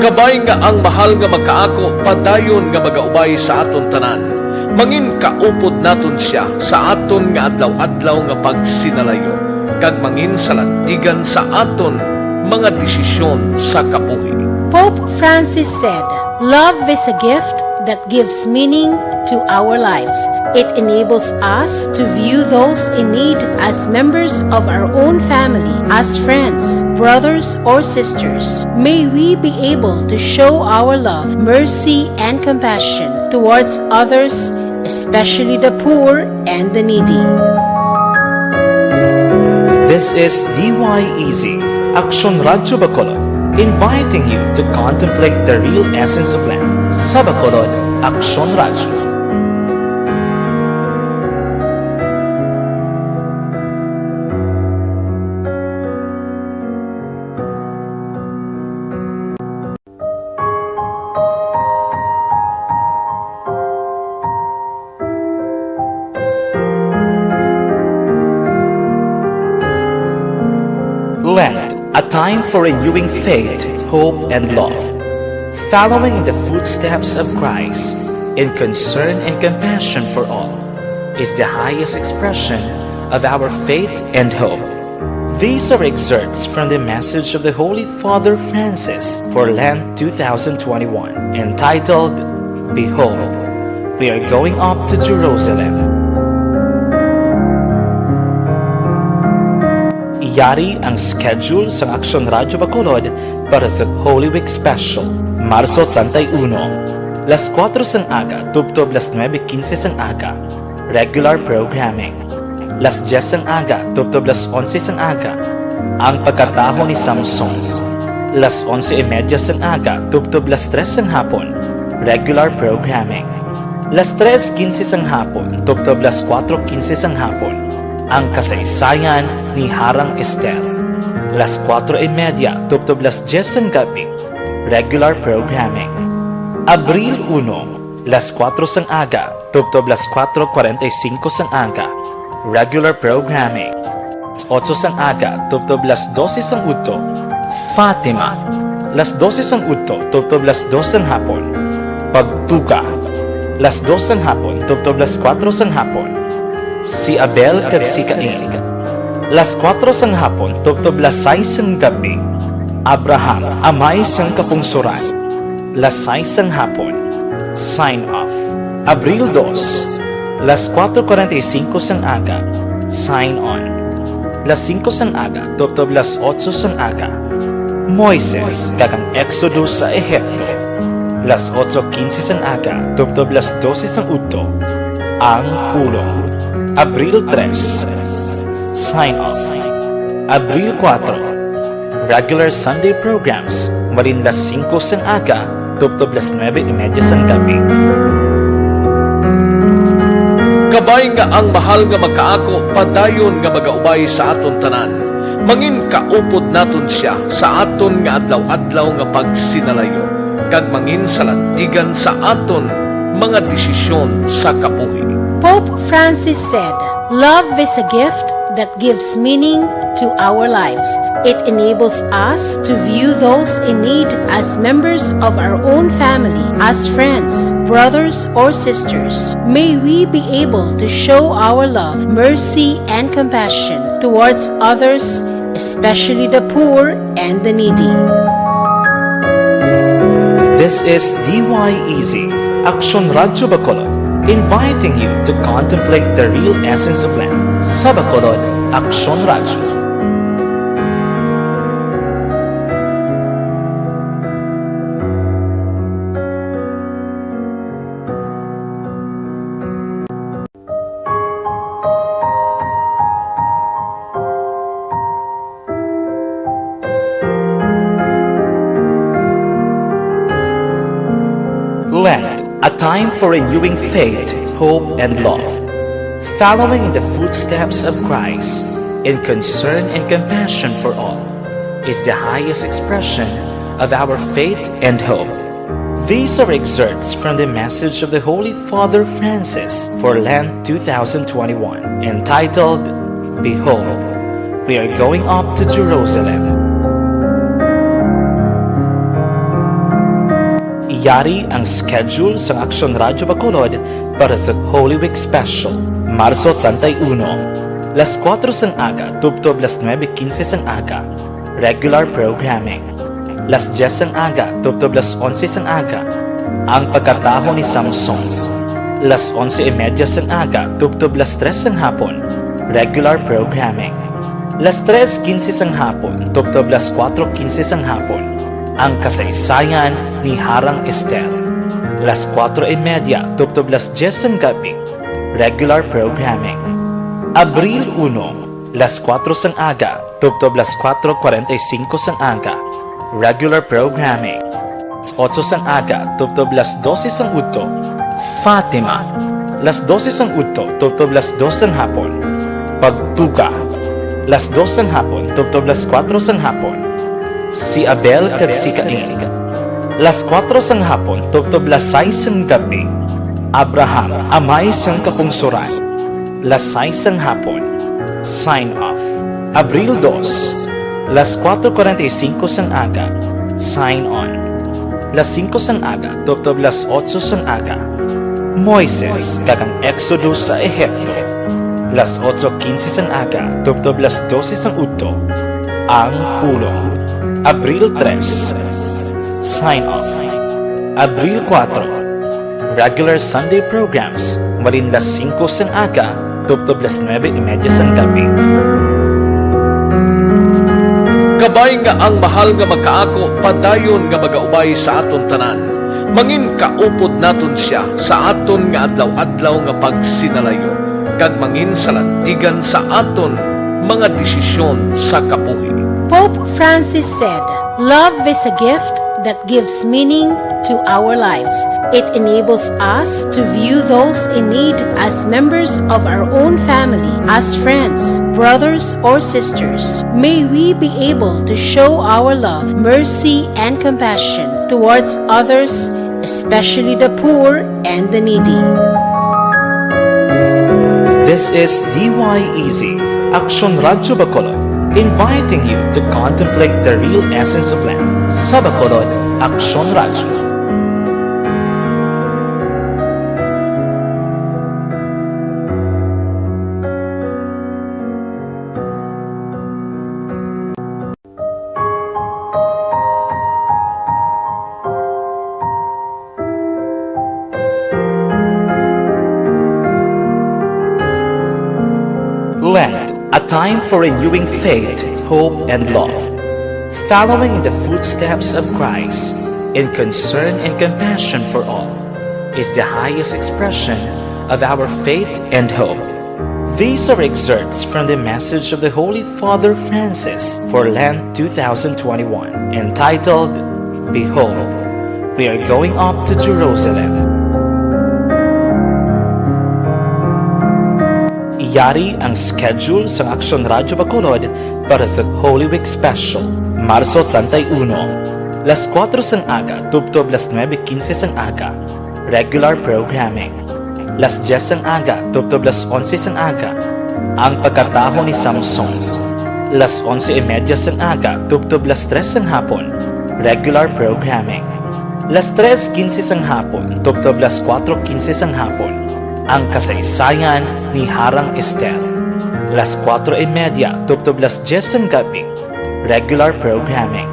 Kabay nga ang mahal nga makaako padayon nga magaubay sa aton tanan, mangin kaupod naton sia sa aton nga adlaw-adlaw nga pagsinalayo, kag mangin salantigan sa aton mga desisyon sa kabuhi. Pope Francis said, "Love is a gift that gives meaning to our lives. It enables us to view those in need as members of our own family, as friends, brothers, or sisters. May we be able to show our love, mercy, and compassion towards others, especially the poor and the needy." This is D Y E Z, Aksyon Radyo Bacolod, inviting you to contemplate the real essence of Lent. Sa Bacolod, Aksyon Radyo. Lent, a time for renewing faith, hope, and love. Following in the footsteps of Christ in concern and compassion for all is the highest expression of our faith and hope. These are excerpts from the message of the Holy Father Francis for Lent two thousand twenty-one, entitled, "Behold, we are going up to Jerusalem." Yari ang schedule sang Aksyon Radyo Bacolod para sa Holy Week Special, Marso treinta y uno, las kuwatro sang aga tubtob las nuebe quince sang aga, regular programming. Las dyes sang aga tubtob las onse sang aga, ang pagkataho ni Samson. Las onse y media sang aga tubtob las tres sang hapon, regular programming. Las tres quince sang hapon tubtob las kuwatro quince sang hapon, ang kasaysayan ni Harang Ester. Las kuwatro y media tubtob las dyes sang gabi, regular programming. Abril uno, las kuwatro sang aga tubtob las kuwatro cuarenta y cinco sang aga, regular programming. Las otso sang aga tubtob las dose sang udto, Fatima. Las dose sang udto tubtob las dos sang hapon, Pagtuga. Las dos sang hapon tubtob las kuwatro sang hapon, Si Abel kag si Cain. Las kuwatro sang hapon tubtob las sais sang gabi, Abraham, amay sang kapungsoran. Las sais sang hapon, sign off. Abril dos, las kuwatro cuarenta y cinco sang aga, sign on. Las singko sang aga tubtob las otso sang aga, Moises kag ang Exodus sa Ehipto. Las otso quince sang aga tubtob las dose sang udto, ang pulong. Abril tres, sign off. Abril kuwatro, Regular Sunday programs, malin las singko sang aga tubtob las nuebe y media sang gabi. Kabay nga ang mahal nga Makaako padayon nga magaubay sa aton tanan, mangin kaupod naton sia sa aton nga adlaw-adlaw nga pagsinalayo, kag mangin salantigan sa aton mga desisyon sa kabuhi. Pope Francis said, "Love is a gift that gives meaning to our lives. It enables us to view those in need as members of our own family, as friends, brothers, or sisters. May we be able to show our love, mercy, and compassion towards others, especially the poor and the needy." This is D Y E Z, Aksyon Radyo Bacolod, inviting you to contemplate the real essence of Lent. Sa Bacolod, Aksyon Radyo. Lent, a time for renewing faith, hope, and love. Following in the footsteps of Christ in concern and compassion for all is the highest expression of our faith and hope. These are excerpts from the message of the Holy Father Francis for Lent two thousand twenty-one, entitled, "Behold, we are going up to Jerusalem." Yari ang schedule sang Aksyon Radyo Bacolod para sa Holy Week Special, Marso treinta y uno, las kuwatro sang aga tubtob las nuebe quince sang aga, regular programming. Las dyes sang aga tubtob las onse sang aga, ang pagkataho ni Samson. Las onse y media sang aga tubtob las tres sang hapon, regular programming. Las tres quince sang hapon tubtob las kuwatro quince sang hapon, ang kasaysayan ni Harang Esther. Las kuwatro y media tubtob las dyes sang gabi, regular programming. Abril uno, las kuwatro sang aga tubtob las kuwatro kwarenta y singko sang aga, regular programming. Las otso sang aga tubtob las dose sang udto, Fatima. Las dose sang udto tubtob las dos sang hapon, Pagtuga. Las dos sang hapon tubtob las kuwatro sang hapon, Si Abel kag si Cain. Las kuwatro sang hapon tubtob las sais sang gabi, Abraham, Amay sang Kapungsoran. Las sais sang hapon, Sign Off. Abril dos, las kuwatro kwarenta y singko sang aga, Sign On. Las singko sang aga tubtob las otso sang aga, Moises kag ang Exodus sa Ehipto. Las otso quince sang aga tubtob las dose sang udto, Ang Pulong. Abril tres, Sign Off. Abril kuwatro, regular Sunday programs, malin las singko sang aga tubtob las nuebe y media sang gabi. Kabay nga ang mahal nga Makaako padayon nga magaubay sa aton tanan, mangin kaupod naton sia sa aton nga adlaw-adlaw nga pagsinalayo, kag mangin salantigan sa aton mga desisyon sa kabuhi. Pope Francis said, "Love is a gift that gives meaning to our lives. It enables us to view those in need as members of our own family, as friends, brothers, or sisters. May we be able to show our love, mercy, and compassion towards others, especially the poor and the needy." This is D Y E Z, Aksyon Radyo Bacolod, inviting you to contemplate the real essence of Lent. Sa Bacolod, Aksyon Radyo. Lent, a time for renewing faith, hope, and love. Following in the footsteps of Christ in concern and compassion for all is the highest expression of our faith and hope. These are excerpts from the message of the Holy Father Francis for Lent two thousand twenty-one, entitled, "Behold, we are going up to Jerusalem." Yari ang schedule sang Aksyon Radyo Bacolod para sa Holy Week Special, Marso treinta y uno, las kuwatro sang aga tubtob las nuebe quince sang aga, regular programming. Las diyes sang aga tubtob las onse sang aga, ang pagkataho ni Samson. Las onse y media sang aga tubtob las tres sang hapon, regular programming. Las tres quince sang hapon tubtob las kuwatro quince sang hapon, ang kasaysayan ni Harang Ester. Las kuwatro y media tubtob las diyes sang gab-i, regular programming.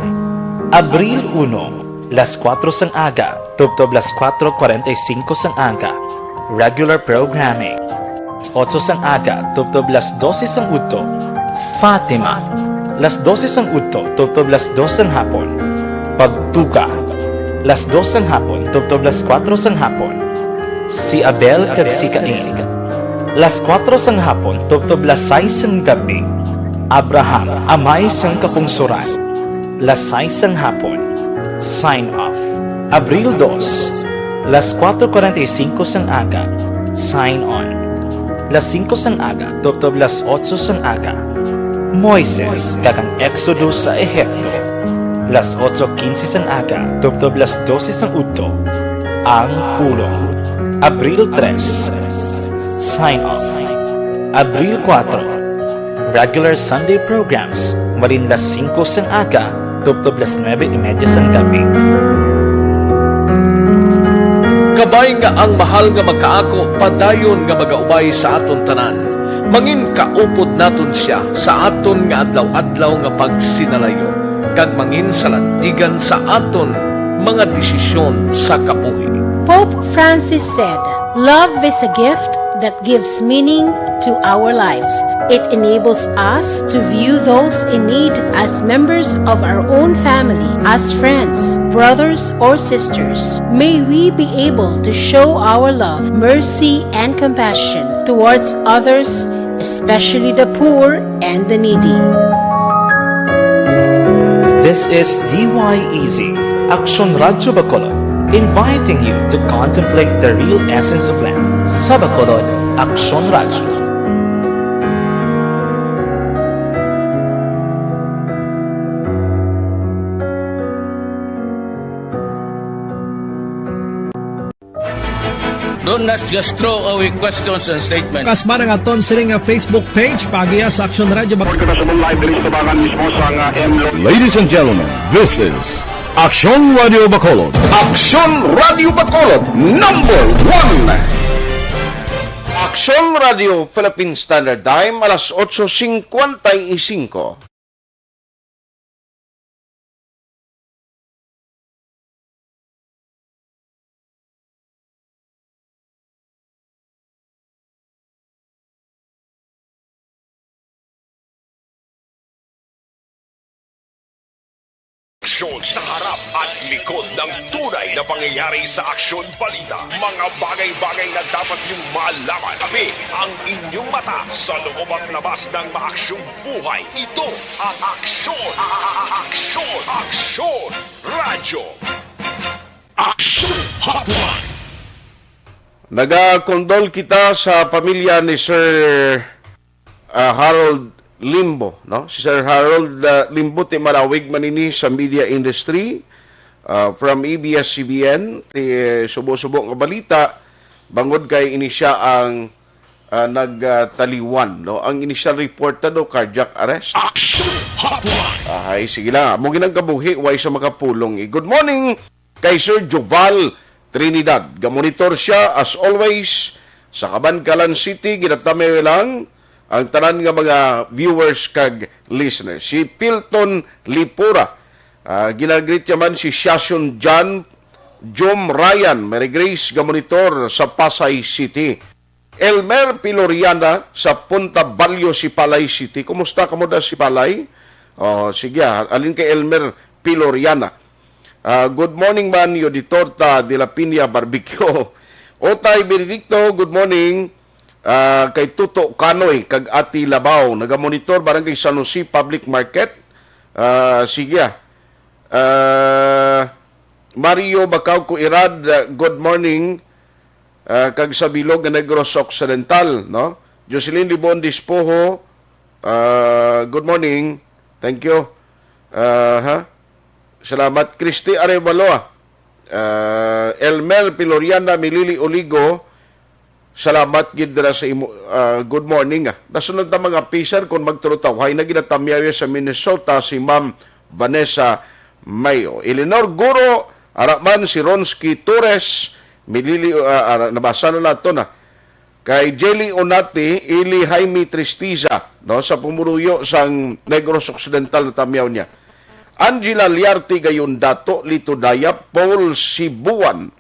Abril uno, las kuwatro sang aga tubtob las kuwatro kuwarenta y singko sang aga, regular programming. Las otso sang aga tubtob las dose sang udto, Fatima. Las dose sang udto tubtob las dos sang hapon, Pagtuga. Las dos sang hapon tubtob las kuwatro sang hapon, Si Abel kag si Cain. Las kuwatro sang hapon tubtob las sais sang gab-i, Abraham, Amay sang Kapungsoran. Las sais sang hapon, Sign Off. Abril dos, las kuwatro kuwarenta y singko sang aga, Sign On. Las singko sang aga tubtob las otso sang aga, Moises kag ang Exodus sa Ehipto. Las otso quince sang aga tubtob las dose sang udto, Ang Pulong. Abril tres, Sign Off. Abril kuwatro, regular Sunday programs, malin las singko sang aga tubtob las nuebe y media sang gab-i. Kabay nga ang mahal nga Makaako padayon nga magaubay sa aton tanan, mangin kaupod naton sia sa aton nga adlaw-adlaw nga pagsinalayo, kag mangin salantigan sa aton mga desisyon sa kabuhi. Pope Francis said, "Love is a gift that gives meaning to our lives. It enables us to view those in need as members of our own family, as friends, brothers, or sisters. May we be able to show our love, mercy, and compassion towards others, especially the poor and the needy." This is D Y E Z, Aksyon Radyo Bacolod, inviting you to contemplate the real essence of Lent. Sa Bacolod, Aksyon Radyo. Do not just throw away questions and statements. Kasman ang aton sini nga Facebook page, paagiha sa Aksyon Radyo Bac- Report ko na sa live diri sa tubangan mismo sa nga M Lo- Ladies and gentlemen, this is Aksyon Radio Bacolod. Aksyon Radio Bacolod, number one. Aksyon Radio Philippine Standard Time, alas otso cincuenta y cinco. Aksyon sa harap at likod ng tunay na pangyayari sa aksyon balita. Mga bagay-bagay na dapat niyong malaman. Kami ang inyong mata sa loob at labas ng maaksyong buhay. Ito ang Aksyon, a- a- a- Aksyon, Aksyon Radyo. Aksyon Hotline. Nagakondol kita sa pamilya ni Sir, ah, Harold Limbo, no? Si Sir Harold, ah, Limbo, ti malawig man ini sa media industry, ah, from A B S C B N, ti, eh, subo-subo nga balita, bangod kay ini siya ang, ah, nagtaliwan, no? Ang initial report na do, cardiac arrest. Action Hotline. Ahay, sige lang. Amo ginang kabuhi, way sa makapulong. Eh, good morning kay Sir Joval Trinidad. Gamonitor siya, as always, sa Kabankalan City. Ginatamay lang ang tanan nga mga viewers kag listeners. Si Pilton Lipura, ah, ginagreet niya man si Siason John, Jom Ryan, Mary Grace, gamonitor sa Pasay City. Elmer Piloriana sa Punta Balyo, Sipalay City. Kumusta kamo da, Sipalay? Oh, sige, ah. Alin kay Elmer Piloriana? Ah, good morning man, Yoditorta de la Piña Barbecue. Otay Benedicto, good morning. Ah, kay Tuto Kanoy kag Ati Labaw, nagamonitor, Barangay San Jose Public Market. Ah, sige, ah. Ah, Mario Bacau Cuirad, ah, good morning. Ah, kag sa bilog nga Negros Occidental, no? Jocelyn Libon Dispoho, ah, good morning. Thank you. Ah, ha? Salamat. Christy Arevalo, ah. Ah, Elmer Piloriana, Milili Oligo, salamat gid dira sa imo, ah, good morning, ah. Nasunod ta mga officer kung magturutawhay na ginatamyaw sa Minnesota si Ma'am Vanessa Mayo. Eleanor Guro, ara man si Ronsky Torres, Milili, ah, ara, nabasa na nato na. Kay Jelly Onati, Ili Jaime Tristiza, no, sa pumuluyo sang Negros Occidental na tamyaw niya. Angela Liarte Gayon, Dato Lito Dayap, Paul Sibuan,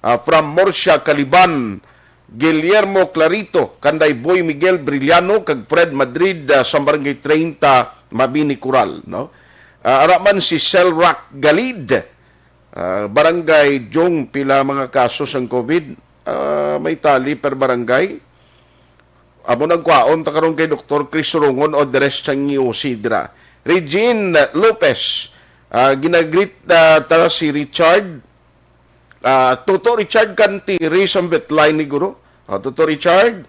ah, from Murcia, Caliban, Guillermo Clarito, kanday Boy Miguel Brillano, kag Fred Madrid, ah, sa Barangay treinta, Mabini, Coral, no? Ah, ara man si Selrock Galid, ah, Barangay Jong, pila mga kaso sang COVID, ah, may tali per barangay. Amo nang kwaon ta karon kay Doktor Chris Surungon o the rest sang New Sidra. Regine Lopez, ah, ginagreet, ah, ta si Richard, ah, Toto Richard Cantiri sa Betline ni Guro. Ah, Toto Richard,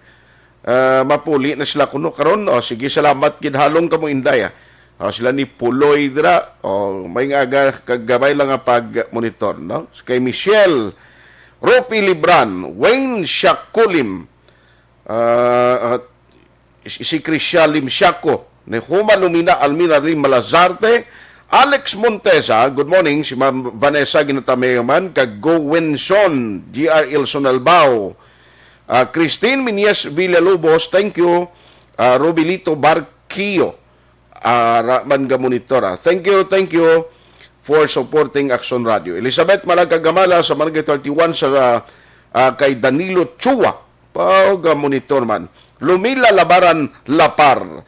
ah, mapuli na sila kuno karon. Oh, sige, salamat gid, halong kamo, Inday, ah. Ah, sila ni Puloy dira. Oh, may nga aga kag gamay lang nga pag-monitor, no? Kay Michelle Ropi Libran, Wayne Shakulim, ah, at si, si Krisha Limsiaco, ni Huma Lumina, Almina Lim Malazarte, Alex Montesa, good morning, si Ma'am Vanessa Ginatamayo man, kag Go Winson, G R Ilson Albao, ah, Christine Minies Villalobos, thank you, ah, Robilito Barquillo, ah, ra man ga monitor, ah. Thank you, thank you for supporting Action Radio. Elizabeth Malagagamala sa Barangay thirty-one sa, ah, kay Danilo Chua. Pao ga monitor man. Lumila Labaran Lapar.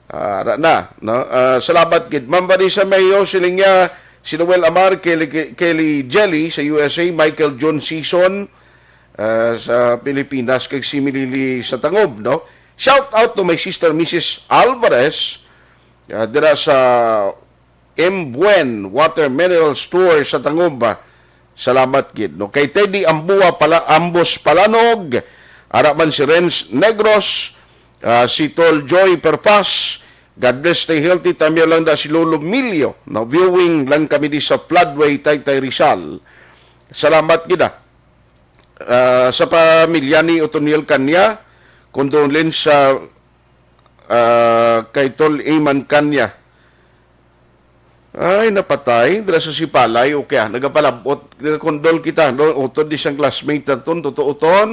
Ah, ra na, no? Ah, salamat gid. Ma'am Vanessa Mayo, siling niya, si Noel Amar, Kelly, Kelly Jelly sa U S A, Michael John Season, ah, sa Pilipinas, kag si Milili sa Tangob, no? Shout out to my sister, Missus Alvarez, ah, dira sa M Buen Water Mineral Store sa Tangob. Salamat gid, no? Kay Teddy Ambua pala, Ambos Palanog, ara man si Renz Negros, ah, si Tol Joy Perpas. God bless, stay healthy. Tamyaw lang da si Lolo Milio, no? Viewing lang kami di sa Floodway, Taytay, Rizal. Salamat gid, ah. Ah, sa pamilya ni Otoniel Kanya, condolence sa, ah, kay Tol Eman Kanya. Ay, napatay dira sa Sipalay. Okay, ah, nagapalabot, nagakondol kita, no? Utod di siyang classmate naton, totoo ton.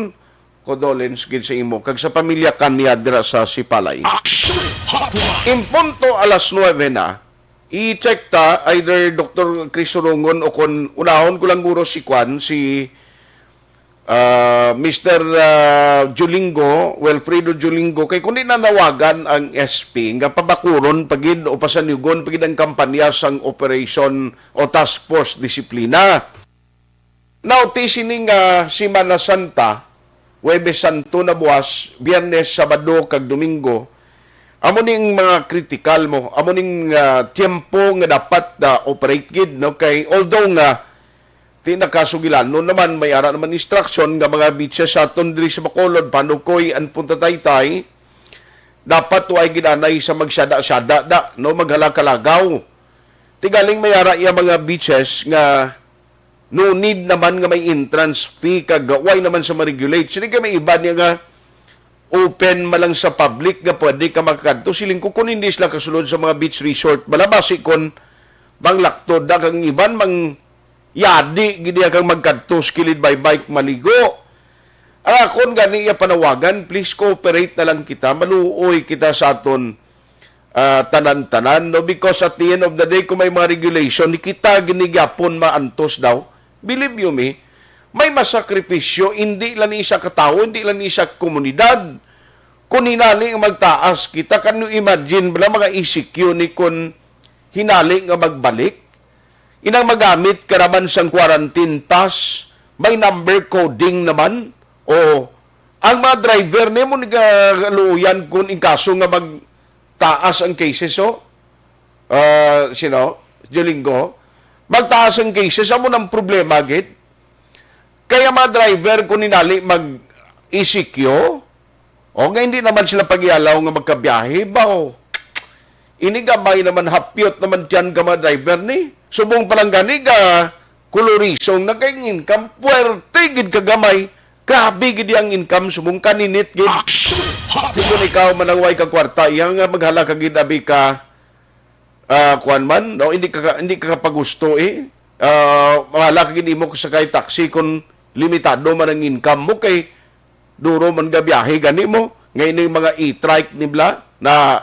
Condolence gid sa imo kag sa pamilya Kanya dira sa Sipalay. Action Hotline. In punto alas nuebe na, i-check ta either Doktor Chris Surungon o kon unahon ko lang guro si kwan, si, ah, Mister, ah, Julingo, Wilfredo Julingo, kay kundi nanawagan ang S P nga pabakuron pa gid o pasanyugon pa gid ang kampanya sang Operation o Task Force Disiplina. Now, ti sini nga Semana Santa, Huwebes Santo na buwas, Biyernes, Sabado, kag Domingo, amo ning mga kritikal mo, amo ning, ah, tiyempo nga dapat, ah, operate gid, no? Kay although nga ti nakasugilanon naman, may ara naman instruction nga mga beaches sa aton diri sa Bacolod, Panukoy, and Punta Taytay, dapat way gid anay sa magsada-sada da, no? Maghalak-halagaw. Ti galing may ara iya mga beaches nga no need naman nga may entrance fee kag way naman sa ma-regulate. Sini kay may iba niya nga open man lang sa public nga pwede ka makakadto. Siling ko, kung hindi sila kasulod sa mga beach resort, bala basi kon manglaktod na kang iban, mang yadi gid iya kang magkadto sa kilid baybay maligo. Ang akon gani iya panawagan, please cooperate na lang kita, maluoy kita sa aton ah, tanan-tanan, no? Because at the end of the day, kung may mga regulation, ni kita gini gyapon maantos daw. Believe you me, may masakripisyo, hindi lang ni isa ka tawo, hindi lang ni isa ka komunidad. Kung hinali nga magtaas kita, can you imagine bala mga E C Q ni kung hinali nga magbalik? Inang magamit ka naman sang quarantine pass, may number coding naman, o Ang mga driver ni mo nagaluoyan kung in kaso nga magtaas ang cases, oh. Ah, sino? Jolingo. Magtaas ang cases, amo nang problema gid. Kaya mga driver kung ninali mag E C Q, o nga hindi naman sila pag-ialaw nga magkabiyahe ba, oh. Ini gamay naman, hapyot naman tiyan ka mga driver ni. Subong pa lang gani ka kulurisong na kay income, puwerte gid ka gamay. Grabe gid ang income, subong kaninit gid. Action Hotline! Kung ikaw manaway ka kwarta, iya nga maghala ka gid abi ka, ah, kuwan man, no? Hindi ka, hindi ka kapagusto eh. Ah, mahala ka gid imo sa kay taxi kung limitado man ang income mo kay duro man gabiyahe gani mo. Ngay ni mga e-trike ni bla na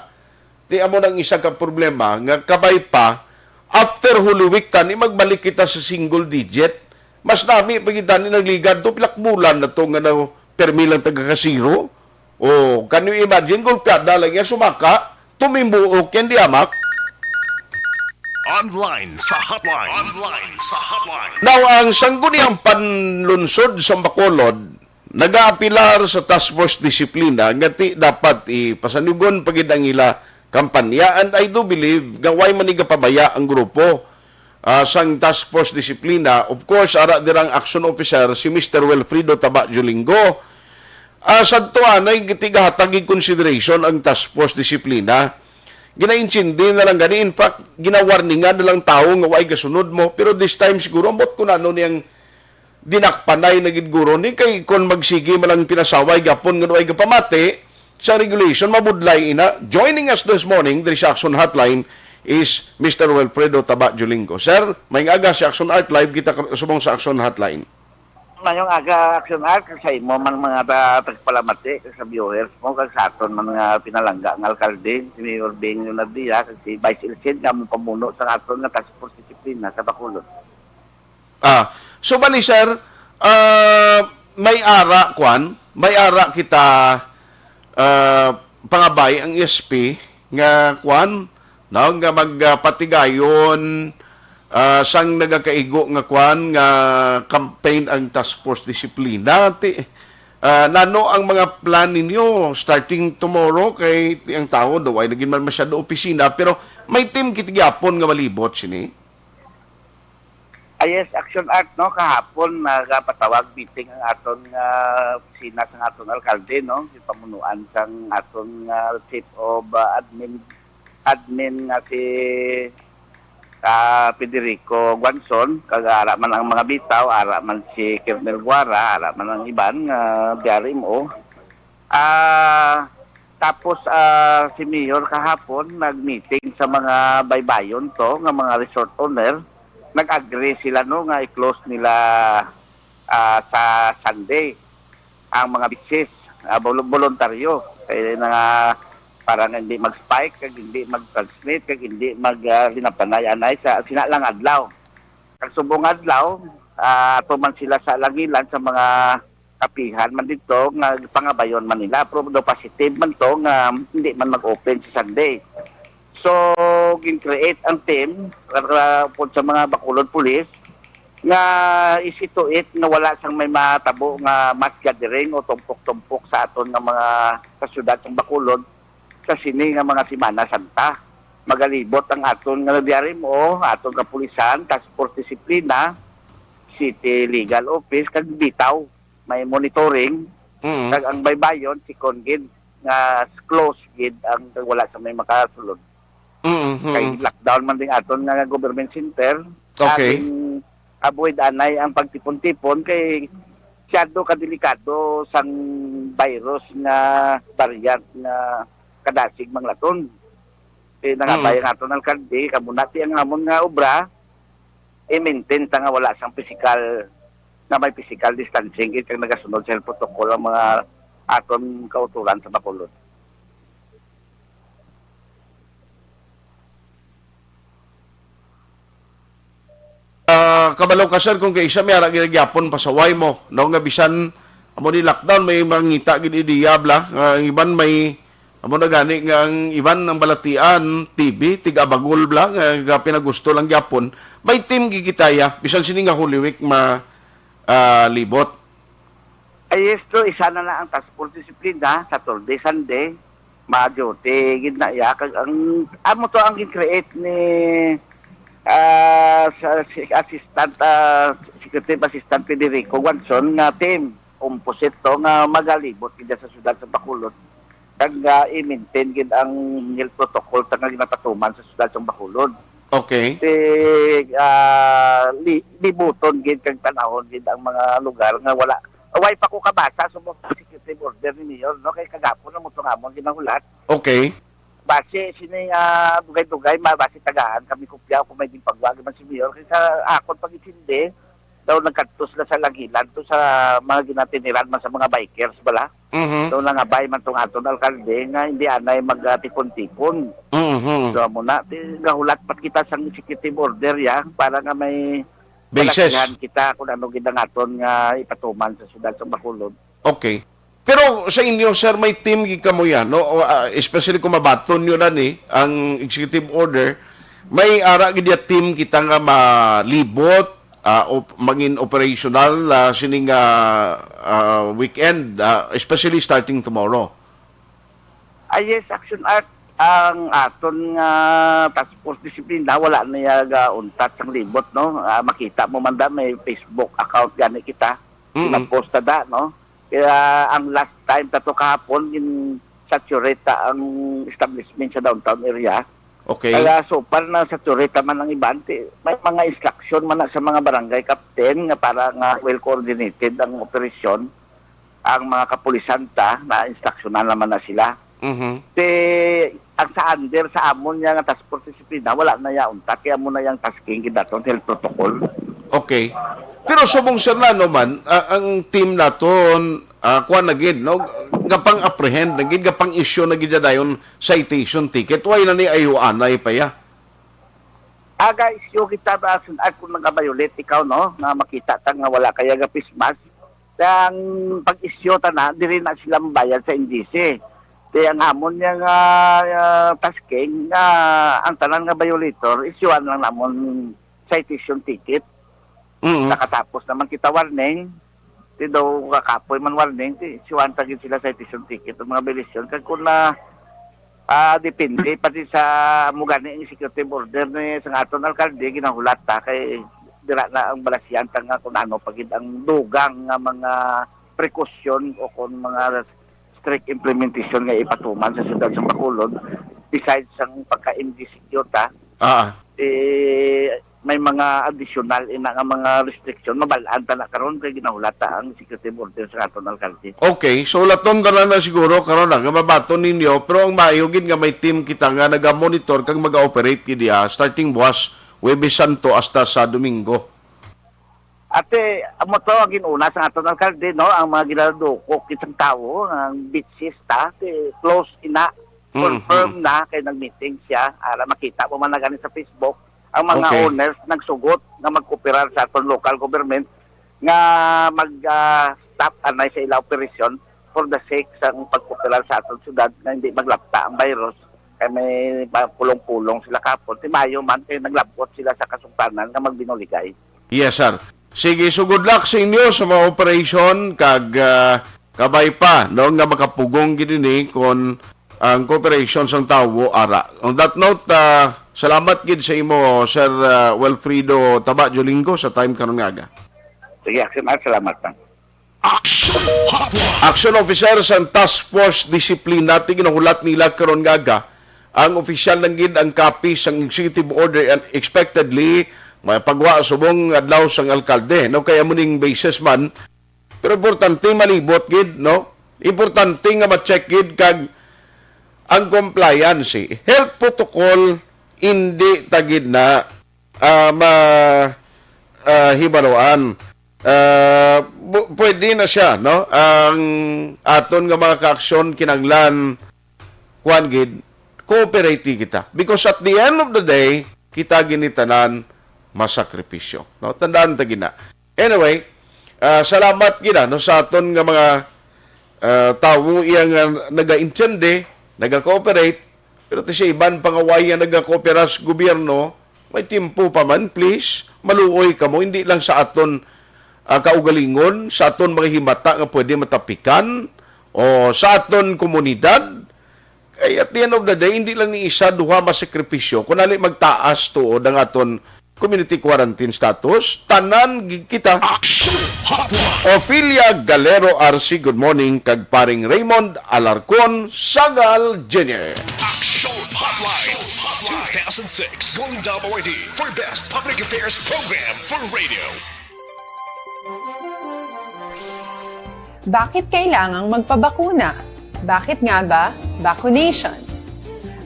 ti amo nang isa ka problema nga kabay pa after Holy Week tani magbalik kita sa single digit. Mas nami pa kita ni nagligad to pilak bulan na to nga na permi lang taga kasiro. Oh, can you imagine? Gulpiada lang yan, sumaka, tumimbuok yan, di amak? Online sa hotline. Online sa hotline. Now, ang Sangguniang Panlunsod sa Bacolod, nagaapilar sa Task Force Disiplina nga ti dapat ipasanyugon pa gid ang ila kampanya, and I do believe nga way man igapabaya ang grupo, ah, sang Task Force Disiplina. Of course, ara dirang action officer si Mister Wilfredo Taba Jolingo. Ah, sadto anay gitigahatag gid consideration ang Task Force Disiplina. Ginaintindi na lang gani. In fact, ginawarningan na lang tawo nga way gasunod mo. Pero this time siguro, ambot ko na ano niyang dinakpanay na gid guro ni, kay kon magsigi man lang pinasaway gapon nga way gapamati sa regulation, mabudlay ina. Joining us this morning diri sa Action Hotline is Mister Wilfredo Taba Jolingo. Sir, may aga sa Action Art, live kita kar-, subong sa Action Hotline. Mayong aga, Action Art, sa imo man mga ta-, tagpalamati, sa viewers mo, kag sa aton man nga pinalangga nga alkalde, si Mayor Bing Leonardia, kag si Vice Elcid, nga among pamuno sa aton nga Task Force Disiplina sa Bacolod. Ah, so bali, sir, ah, may ara, kwan, may ara kita, ah, pangabay ang S P nga, kwan, no, nga magpatigayon, ah, sang nagakaigo nga, kwan, nga campaign ang Task Force Disiplina. Ti, ah, nano ang mga plan ninyo starting tomorrow? Kay ti ang tawo daw ay naging man masyado opisina, pero may team kit gyapon nga malibot sini. Ah, yes, Action Art, no, kahapon nagapatawag meeting ang aton nga opisina sang aton alkalde, no, gipamunuan sang aton nga chief of, ah, admin, admin nga si, ah, Federico Guanzon, kag ara man ang mga bitaw, ara man si Colonel Guara, ara man ang iban nga D R M O. Ah, tapos, ah, si Mayor kahapon nag-meeting sa mga baybayon to nga mga resort owner. Nag-agree sila, no, nga i-close nila, ah, sa Sunday ang mga beaches, ah, bolu-, voluntaryo. Kay na nga para nga hindi mag-spike, kag hindi mag-transmit, kag hindi mag, ah, linapanay-anay sa sina lang adlaw. Kag subong adlaw, ah, ato man sila sa langilan sa mga kapihan man dito nga pangabayon man nila. Pero daw positive man to nga hindi man mag-open sa Sunday. So, gin-create ang team para upod sa mga Bacolod Police nga isituit nga wala sang may matabo nga mass gathering o tumpok-tumpok sa aton nga mga sa syudad sang Bacolod sa sini nga mga Semana Santa. Magalibot ang aton nga D R M O, aton kapulisan, Task Force Disiplina, City Legal Office, kag bitaw may monitoring, mm, kag ang baybayon, sikon gid nga close gid ang wala sa may makasulod. Mm, mm. Kay lockdown man din aton nga government center, okay, ating avoid anay ang pagtipon-tipon kay siyado ka delikado sang virus nga variant nga kadasig manglaton. Eh, nangabay, mm, ang aton alkalde, kamo na ti ang amon nga obra, i-maintain ta nga wala sang pisikal, nga may physical distancing, kag nagasunod sa health protocol ang mga aton kauturan sa Bacolod. Ah, kabalo ka, sir, kung kay isa may ara gid gyapon pasaway mo, no, nga bisan amo ni lockdown, may mangita gid ideya bla, nga ang iban may, amo na gani nga ang iban ang balatian, T V, tig-abagol bla, nga, nga pinagusto lang gyapon. May team gid kita ya, bisan sini nga Holy Week ma, ah, libot. Ay, yes, to, isa na na ang task force disiplina, Saturday, Sunday, ma-duty gid na iya. Kag ang, amo to ang gin-create ni, ah, sa, si Assistant, ah, Executive Assistant Federico Guanzon nga team, composite to, nga magalibot gid sa siyudad sa Bacolod. Kag, ah, i-maintain gid ang health protocol sa nga ginapatuman sa siyudad sa Bacolod. Okay. Ti, ah, li-, libuton gid kag tanawon gid ang mga lugar nga wala, way pa ko kabasa sa mga executive order ni Mayor, no? Kay kagapon na mo to nga amon ginahulat. Okay. Base sini, ah, dugay-dugay, ma-, base tagaan kami kopya kung may ginpagwa man si Mayor. Kay sa akon pag-intindi, daw nagkadto sila sa Langilan to sa mga ginatiniran man sa mga bikers bala. Mhm. So, nangabay man tong aton alkalde nga hindi anay magtipon-tipon. Mhm. So, amo na, ti, gahulat pa kita sang executive order ya para nga may Basis. Balakihan kita kung ano gid ang aton nga ipatuman sa siyudad sa Bacolod. Okay. Pero sa inyo, sir, may team gid kamo yan, no? O, ah, especially kung mabaton nyo na ni ang executive order, may ara gid ya team kita nga malibot, ah, op-, mangin operational, ah, sining, ah, ah, weekend, ah, especially starting tomorrow. Ah, yes, Action Art, ang aton nga task force disiplina, wala na ya gauntat sang libot, no? Ah, makita mo man da, may Facebook account gani kita. Mm-mm. Ginapost na da, no? Kaya ang last time ta to kahapon, gin-saturate ta ang establishment sa downtown area. Okay. Kaya so far na saturate man ang iban, ti-, may mga instruction man na sa mga barangay captain nga para nga well coordinated ang operasyon, ang mga kapulisan ta, na instructionan naman na sila. Mhm. Ti, ang sa under sa amon niya nga task force disiplina, wala na ya unta, kaya mo na yang tasking gid naton health protocol. Okay. Pero subong, sir, na ano man, a-, ang team naton, ah, kuwan na gid, no? Gapang-apprehend na gid, gapang-issue na gid dayon citation ticket. Why na ni ayuanay pa ya? Aga issue kita ba, sun-, at kung nag-violate ikaw, no? Nga makita ta nga wala kaya ga face mask, ang pag-issue ta na, diri na sila mabayad sa N G C. Kaya ang amon niya nga, ah, tasking, nga ang tanan nga violator, isyuan lang namon citation ticket. Mm. Nakatapos naman kita warning. Ti daw kakapoy man warning, ti isyuan ta gid sila citation ticket ang mga violation. Kag kung na, ah, depende pati sa mo gani ang executive order ni sang aton alkalde, ginahulat ta kay dira na ang balasihan ta nga kung ano pa gid ang dugang nga mga precaution o kung mga strict implementation nga ipatuman sa siyudad sa Bacolod, besides sang pagka-M G C Q ta, Ah. eh, may mga additional ina nga mga restriction. Mabal-an ta na karon kay ginahulat ta ang executive order sa aton alkalde. Okay, so laton na lang na siguro karon na nga mabaton ninyo, pero ang maayo gid nga may team kita nga naga-monitor kag maga-operate gid diha, starting buwas, Huwebes Santo hasta sa Domingo. Ate, amo to ang ginuna sa aton alkalde, no? Ang mga ginadukok isang tawo, ang beaches ta, ti close ina, Mm, confirm mm. na kay nag-meeting siya. Ara, makita mo man na gani sa Facebook, ang mga Okay. owners nagsugot nga magkooperar sa aton local government nga mag, ah, stop anay sa ila operasyon for the sake sa pagkooperar sa aton syudad nga hindi maglapta ang virus. Kay may pa-, pulong-pulong sila kapon. Ti maayo man kay naglabot sila sa kasungpanan nga magbinuligay. Yes, sir. Sige, so good luck sa inyo sa mga operation kag, ah, kabay pa, no, nga makapugong gid ini kon ang cooperation sang tawo ara. On that note, ah, salamat gid sa imo, Sir, ah, Wilfredo Taba Jolingo, sa time karon nga aga. Sige, Action Art, salamat lang. Action Hotline. Action Officer sang Task Force Disiplina, ti ginahulat nila karon nga aga. Ang opisyal lang gid ang copy sang executive order and expectedly mapagwa subong adlaw sang alkalde, no? Kaya mo ning basis man, pero importante malibot gid, no? Importante nga ma-check gid kag ang compliance, eh. Health protocol, hindi ta gid na, ah, ma-, ah, hibaluan. Ah, bu-, pwede na siya, no? Ang aton nga mga kaaksyon kinahanglan, kuwan gid, cooperate kita. Because at the end of the day, kita gini tanan masakripisyo, no? Tandaan ta gina. Anyway, ah, salamat gid, no, sa aton nga mga, ah, tawo iya nga nagaintindi, naga-cooperate, pero ti sa iban pa nga way nga nagakoopera sa gobyerno, may tiempo pa man, please, maluoy kamo, hindi lang sa aton, ah, kaugalingon, sa aton mga himata nga pwede matapikan, o sa aton komunidad. Kay at the end of the day, hindi lang ni isa, duha masakripisyo. Kung nali magtaas tuod ang aton community quarantine status, tanan gid kita. Action Hotline! Ophelia Galero R C, good morning, kag paring Raymond Alarcon Sagal Junior. Action Hotline, two thousand six Golden Dome Awardee for Best Public Affairs Program for Radio. Bakit kailangang magpabakuna? Bakit nga ba vaccination?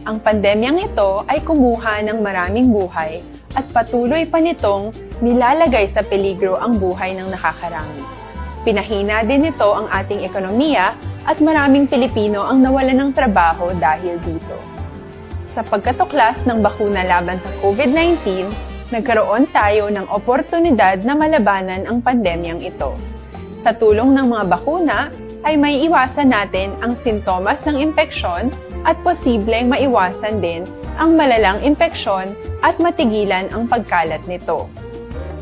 Ang pandemyang ito ay kumuha ng maraming buhay at patuloy pa nitong nilalagay sa peligro ang buhay ng nakakarami. Pinahina din nito ang ating ekonomiya at maraming Pilipino ang nawalan ng trabaho dahil dito. Sa pagkatuklas ng bakuna laban sa COVID nineteen, nagkaroon tayo ng oportunidad na malabanan ang pandemyang ito. Sa tulong ng mga bakuna, ay maiiwasan natin ang sintomas ng impeksyon at posibleng maiwasan din ang malalang impeksyon at matigilan ang pagkalat nito.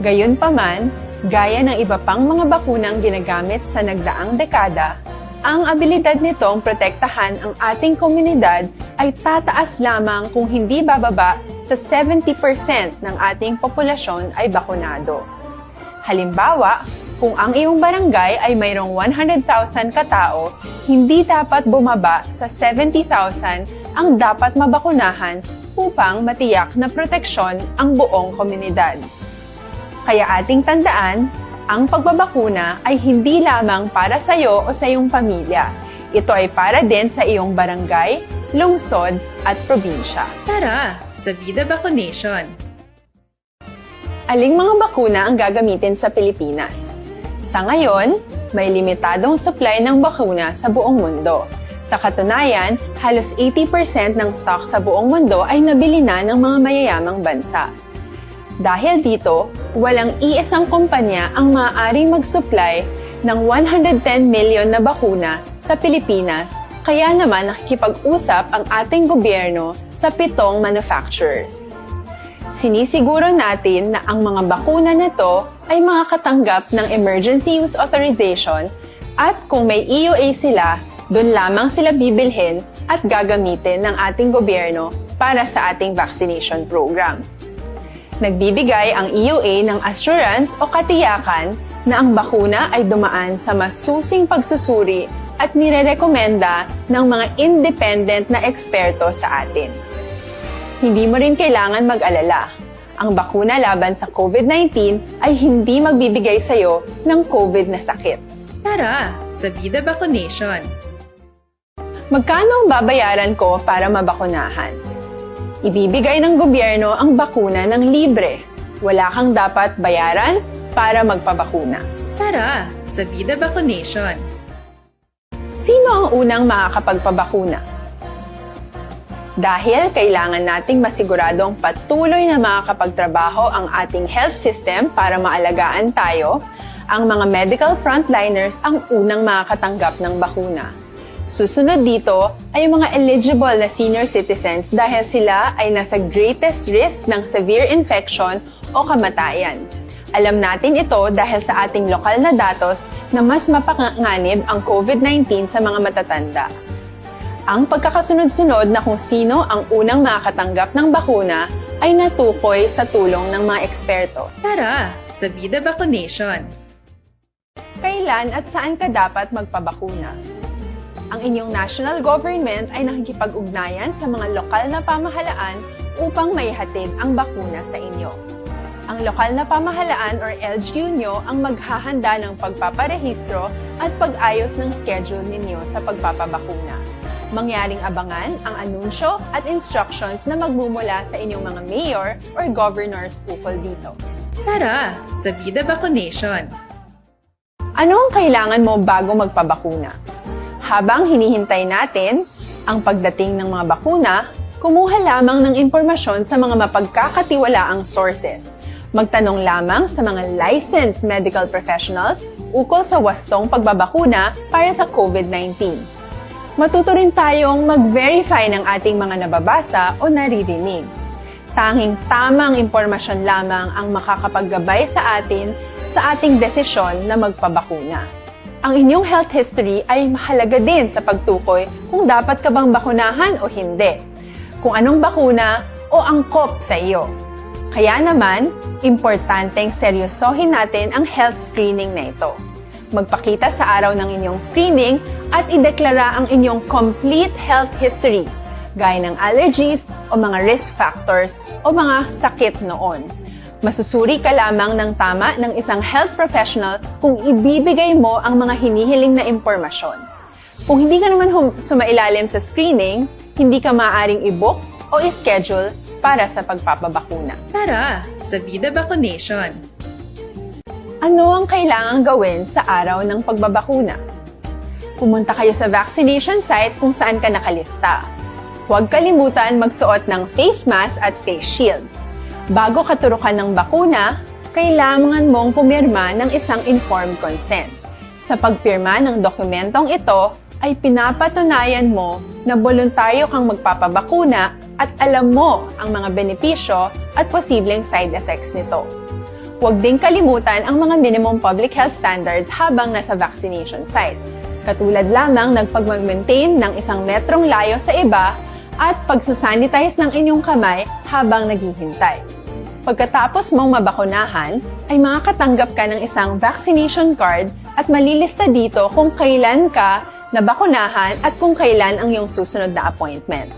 Gayunpaman, gaya ng iba pang mga bakunang ginagamit sa nagdaang dekada, ang abilidad nitong protektahan ang ating komunidad ay tataas lamang kung hindi bababa sa seventy percent ng ating populasyon ay bakunado. Halimbawa, kung ang iyong barangay ay mayroong one hundred thousand katao, hindi dapat bumaba sa seventy thousand ang dapat mabakunahan upang matiyak na proteksyon ang buong komunidad. Kaya ating tandaan, ang pagbabakuna ay hindi lamang para sa iyo o sa iyong pamilya. Ito ay para din sa iyong barangay, lungsod, at probinsya. Tara, sa Vida Vaccination! Aling mga bakuna ang gagamitin sa Pilipinas? Sa ngayon, may limitadong supply ng bakuna sa buong mundo. Sa katunayan, halos eighty percent ng stock sa buong mundo ay nabili na ng mga mayayamang bansa. Dahil dito, walang iisang kumpanya ang maaaring mag-supply ng one hundred ten million na bakuna sa Pilipinas, kaya naman nakikipag-usap ang ating gobyerno sa pitong manufacturers. Sinisiguro natin na ang mga bakuna na to ay makakatanggap ng emergency use authorization at kung may E U A sila, doon lamang sila bibilhin at gagamitin ng ating gobyerno para sa ating vaccination program. Nagbibigay ang E U A ng assurance o katiyakan na ang bakuna ay dumaan sa masusing pagsusuri at nirerekomenda ng mga independent na eksperto sa atin. Hindi mo rin kailangan mag-alala. Ang bakuna laban sa COVID nineteen ay hindi magbibigay sa iyo ng COVID na sakit. Tara, sa Vida Vaccination! Magkano ang babayaran ko para mabakunahan? Ibibigay ng gobyerno ang bakuna ng libre. Wala kang dapat bayaran para magpabakuna. Tara, sa Vida Vaccination! Sino ang unang makakapagpabakuna? Dahil kailangan nating masiguradong patuloy na makakapagtrabaho ang ating health system para maalagaan tayo, ang mga medical frontliners ang unang makakatanggap ng bakuna. Susunod dito ay ang mga eligible na senior citizens dahil sila ay nasa greatest risk ng severe infection o kamatayan. Alam natin ito dahil sa ating lokal na datos na mas mapanganib ang COVID nineteen sa mga matatanda. Ang pagkakasunod-sunod na kung sino ang unang makakatanggap ng bakuna ay natukoy sa tulong ng mga eksperto. Tara, sa Vida Vaccination! Kailan at saan ka dapat magpabakuna? Ang inyong national government ay nakikipag-ugnayan sa mga lokal na pamahalaan upang maihatid ang bakuna sa inyo. Ang lokal na pamahalaan or L G U nyo ang maghahanda ng pagpaparehistro at pag-ayos ng schedule ninyo sa pagpapabakuna. Mangyaring abangan ang anunsyo at instructions na magmumula sa inyong mga mayor or governors ukol dito. Tara, sa Vida Vaccination! Ano ang kailangan mo bago magpabakuna? Habang hinihintay natin ang pagdating ng mga bakuna, kumuha lamang ng impormasyon sa mga mapagkakatiwalaang sources. Magtanong lamang sa mga licensed medical professionals ukol sa wastong pagbabakuna para sa COVID nineteen. Matuto rin tayong mag-verify ng ating mga nababasa o naririnig. Tanging tamang impormasyon lamang ang makakapaggabay sa atin sa ating desisyon na magpabakuna. Ang inyong health history ay mahalaga din sa pagtukoy kung dapat ka bang bakunahan o hindi, kung anong bakuna o angkop sa iyo. Kaya naman, importanteng seryosohin natin ang health screening na ito. Magpakita sa araw ng inyong screening at ideklara ang inyong complete health history, gaya ng allergies o mga risk factors o mga sakit noon. Masusuri ka lamang ng tama ng isang health professional kung ibibigay mo ang mga hinihiling na impormasyon. Kung hindi ka naman hum- sumailalim sa screening, hindi ka maaaring i-book o i-schedule para sa pagpapabakuna. Tara sa Vida Vaccination! Ano ang kailangang gawin sa araw ng pagbabakuna? Pumunta kayo sa vaccination site kung saan ka nakalista. Huwag kalimutan magsuot ng face mask at face shield. Bago katurukan ng bakuna, kailangan mong pumirma ng isang informed consent. Sa pagpirma ng dokumentong ito ay pinapatunayan mo na boluntaryo kang magpapabakuna at alam mo ang mga benepisyo at posibleng side effects nito. Huwag ding kalimutan ang mga minimum public health standards habang nasa vaccination site, katulad lamang ng pagmag-maintain ng isang metrong layo sa iba at pagsasanitize ng inyong kamay habang naghihintay. Pagkatapos mong mabakunahan, ay makakatanggap ka ng isang vaccination card at malilista dito kung kailan ka nabakunahan at kung kailan ang iyong susunod na appointment.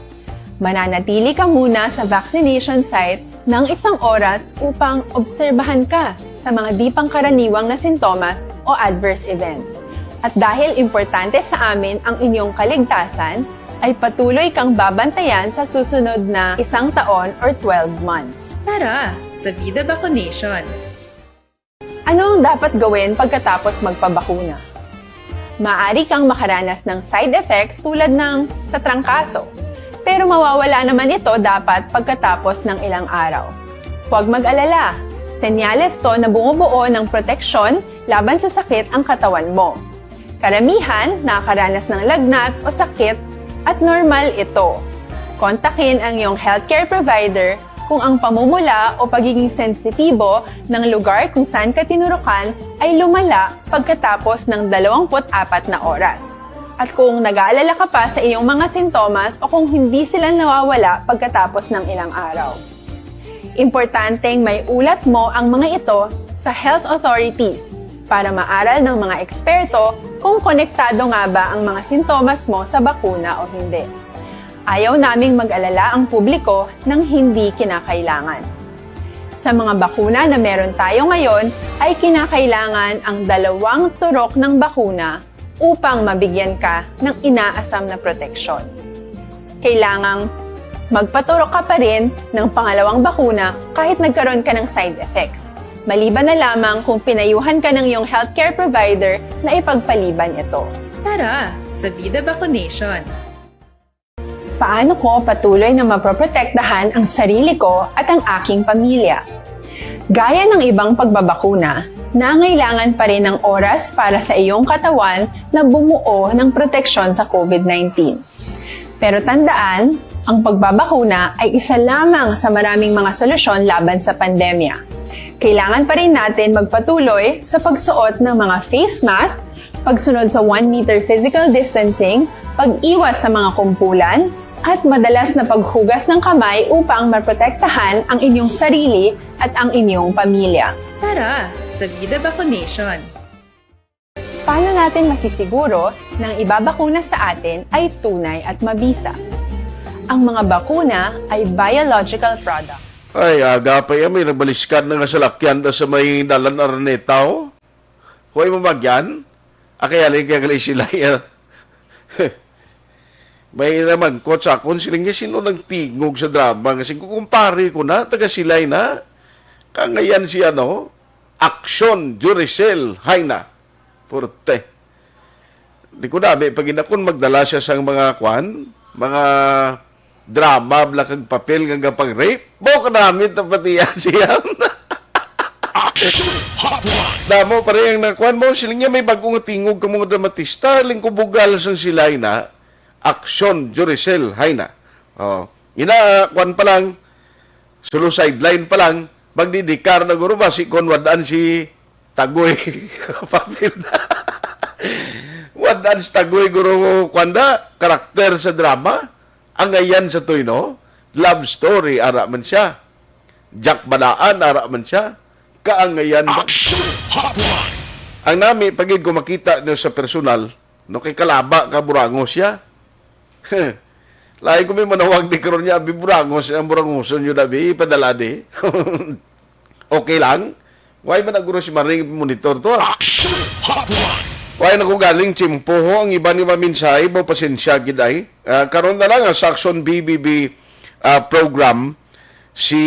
Mananatili ka muna sa vaccination site ng isang oras upang obserbahan ka sa mga di pangkaraniwang na sintomas o adverse events. At dahil importante sa amin ang inyong kaligtasan, ay patuloy kang babantayan sa susunod na isang taon or twelve months. Tara sa Vida Vaccination! Ano ang dapat gawin pagkatapos magpabakuna? Maaari kang makaranas ng side effects tulad ng sa trangkaso, pero mawawala naman ito dapat pagkatapos ng ilang araw. Huwag mag-alala, senyales to na bumubuo ng proteksyon laban sa sakit ang katawan mo. Karamihan nakakaranas ng lagnat o sakit at normal ito. Kontakin ang iyong healthcare provider kung ang pamumula o pagiging sensitibo ng lugar kung saan ka tinurukan ay lumala pagkatapos ng dalawampu't apat na oras. At kung nag-aalala ka pa sa iyong mga sintomas o kung hindi sila nawawala pagkatapos ng ilang araw. Importanteng may ulat mo ang mga ito sa health authorities para maaral ng mga eksperto kung konektado nga ba ang mga sintomas mo sa bakuna o hindi. Ayaw naming mag-alala ang publiko ng hindi kinakailangan. Sa mga bakuna na meron tayo ngayon, ay kinakailangan ang dalawang turok ng bakuna upang mabigyan ka ng inaasam na proteksyon. Kailangang magpaturok ka pa rin ng pangalawang bakuna kahit nagkaroon ka ng side effects, maliban na lamang kung pinayuhan ka ng iyong healthcare provider na ipagpaliban ito. Tara sa Vida Vaccination! Paano ko patuloy na mapoprotektahan ang sarili ko at ang aking pamilya? Gaya ng ibang pagbabakuna, nangailangan pa rin ng oras para sa iyong katawan na bumuo ng proteksyon sa COVID nineteen. Pero tandaan, ang pagbabakuna ay isa lamang sa maraming mga solusyon laban sa pandemya. Kailangan pa rin natin magpatuloy sa pagsuot ng mga face mask, pagsunod sa one meter physical distancing, pag-iwas sa mga kumpulan, at madalas na paghugas ng kamay upang maprotektahan ang inyong sarili at ang inyong pamilya. Tara sa Vida Vaccination! Paano natin masisiguro na ang ibabakuna sa atin ay tunay at mabisa? Ang mga bakuna ay biological product. Ay, aga pa yan, may nagbaliskad na nga salakyan da sa may dalan Araneta, oh. Huwag mo bagyan? Akay alin kaya gali sila, ah. May namangkot sa akon, siling niya, "Sino nagtingog sa drama?" Nga sing ko, "Kumpare ko na, taga Silay na." Kangayan si ano, Action, Juricel, Haina. Purte. Di ko dami, pag inakon, magdala siya sang mga kwan, mga drama, bla kag papel nga gapang-rape. Bo, kadamit na pati yan siya. Action Hotline. Damo pa rin ang nakuan mo. Siling niya may bagong tingog ka mga dramatista. Lingkubugal sang silay na. Action, Juricel, Haina. Oh. Ina, kuan pa lang. Solo sideline pa lang. Magdidikar na guro ba si Conrad an si Tagoy. Papel na. One Dance Tagoy, guro, kwanda, karakter sa drama, angayan sa tuyo, no? Love story, ara man siya. Jack Balaan, ara man siya. Kaangayan ba? Action Hotline! Ang nami, pagid ko makita niyo sa personal, no, kay kalaba ka, burangos siya. Lain ko may manawag di karon niya, abi, burangos, ang burangoson niyo, dabi, ipadala di. Okay lang? Why man naguro si Maring monitor to, ah? Action Hotline! Why na ko galing tiyempo, ho? Ang iban nga mensahe, bo, pasensya gid ay. Ah, karon na lang, ah, sa Action B B B, ah, program, si,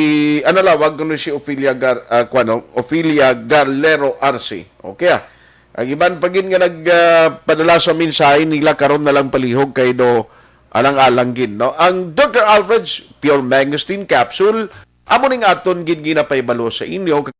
ano lawag kuno, si Ophelia Gar-, ah, kuwano? Ophelia Garlero Arce. Okay, ah. Ang iban pa gid nga nag, ah, padala sa mensahe nila, karon na lang palihog kay do alang-alang gid, no? Ang Doctor Alfred's Pure Mangosteen Capsule, amo ning aton gid ginapahibalo sa inyo.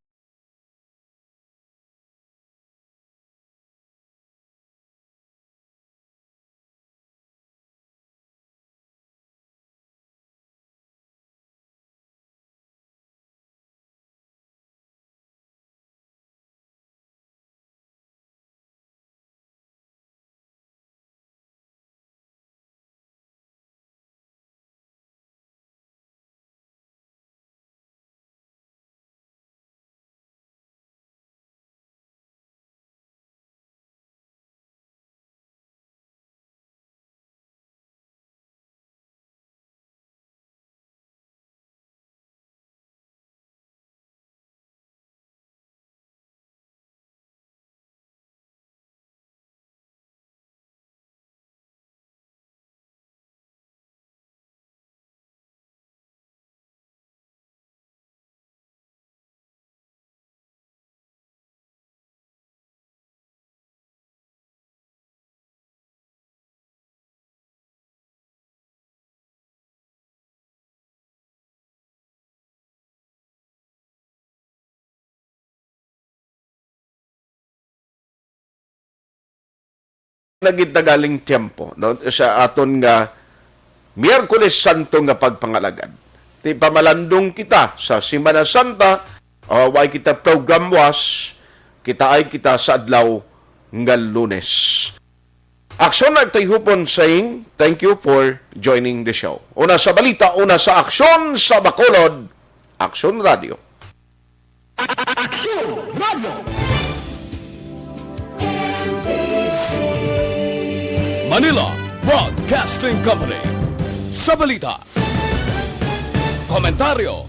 Nagitagaling tiyempo, no? Sa aton nga Miyerkules Santo nga pagpangalagad. Ti pamalandong kita sa Semana Santa, o way kita program was, kita ay kita sa adlaw nga Lunes. Aksyon Nagtayhupon saying, thank you for joining the show. Una sa balita, una sa aksyon sa Bacolod, Aksyon Radio. Aksyon Radio. Manila Broadcasting Company. Sa balita, komentaryo,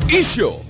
isyu,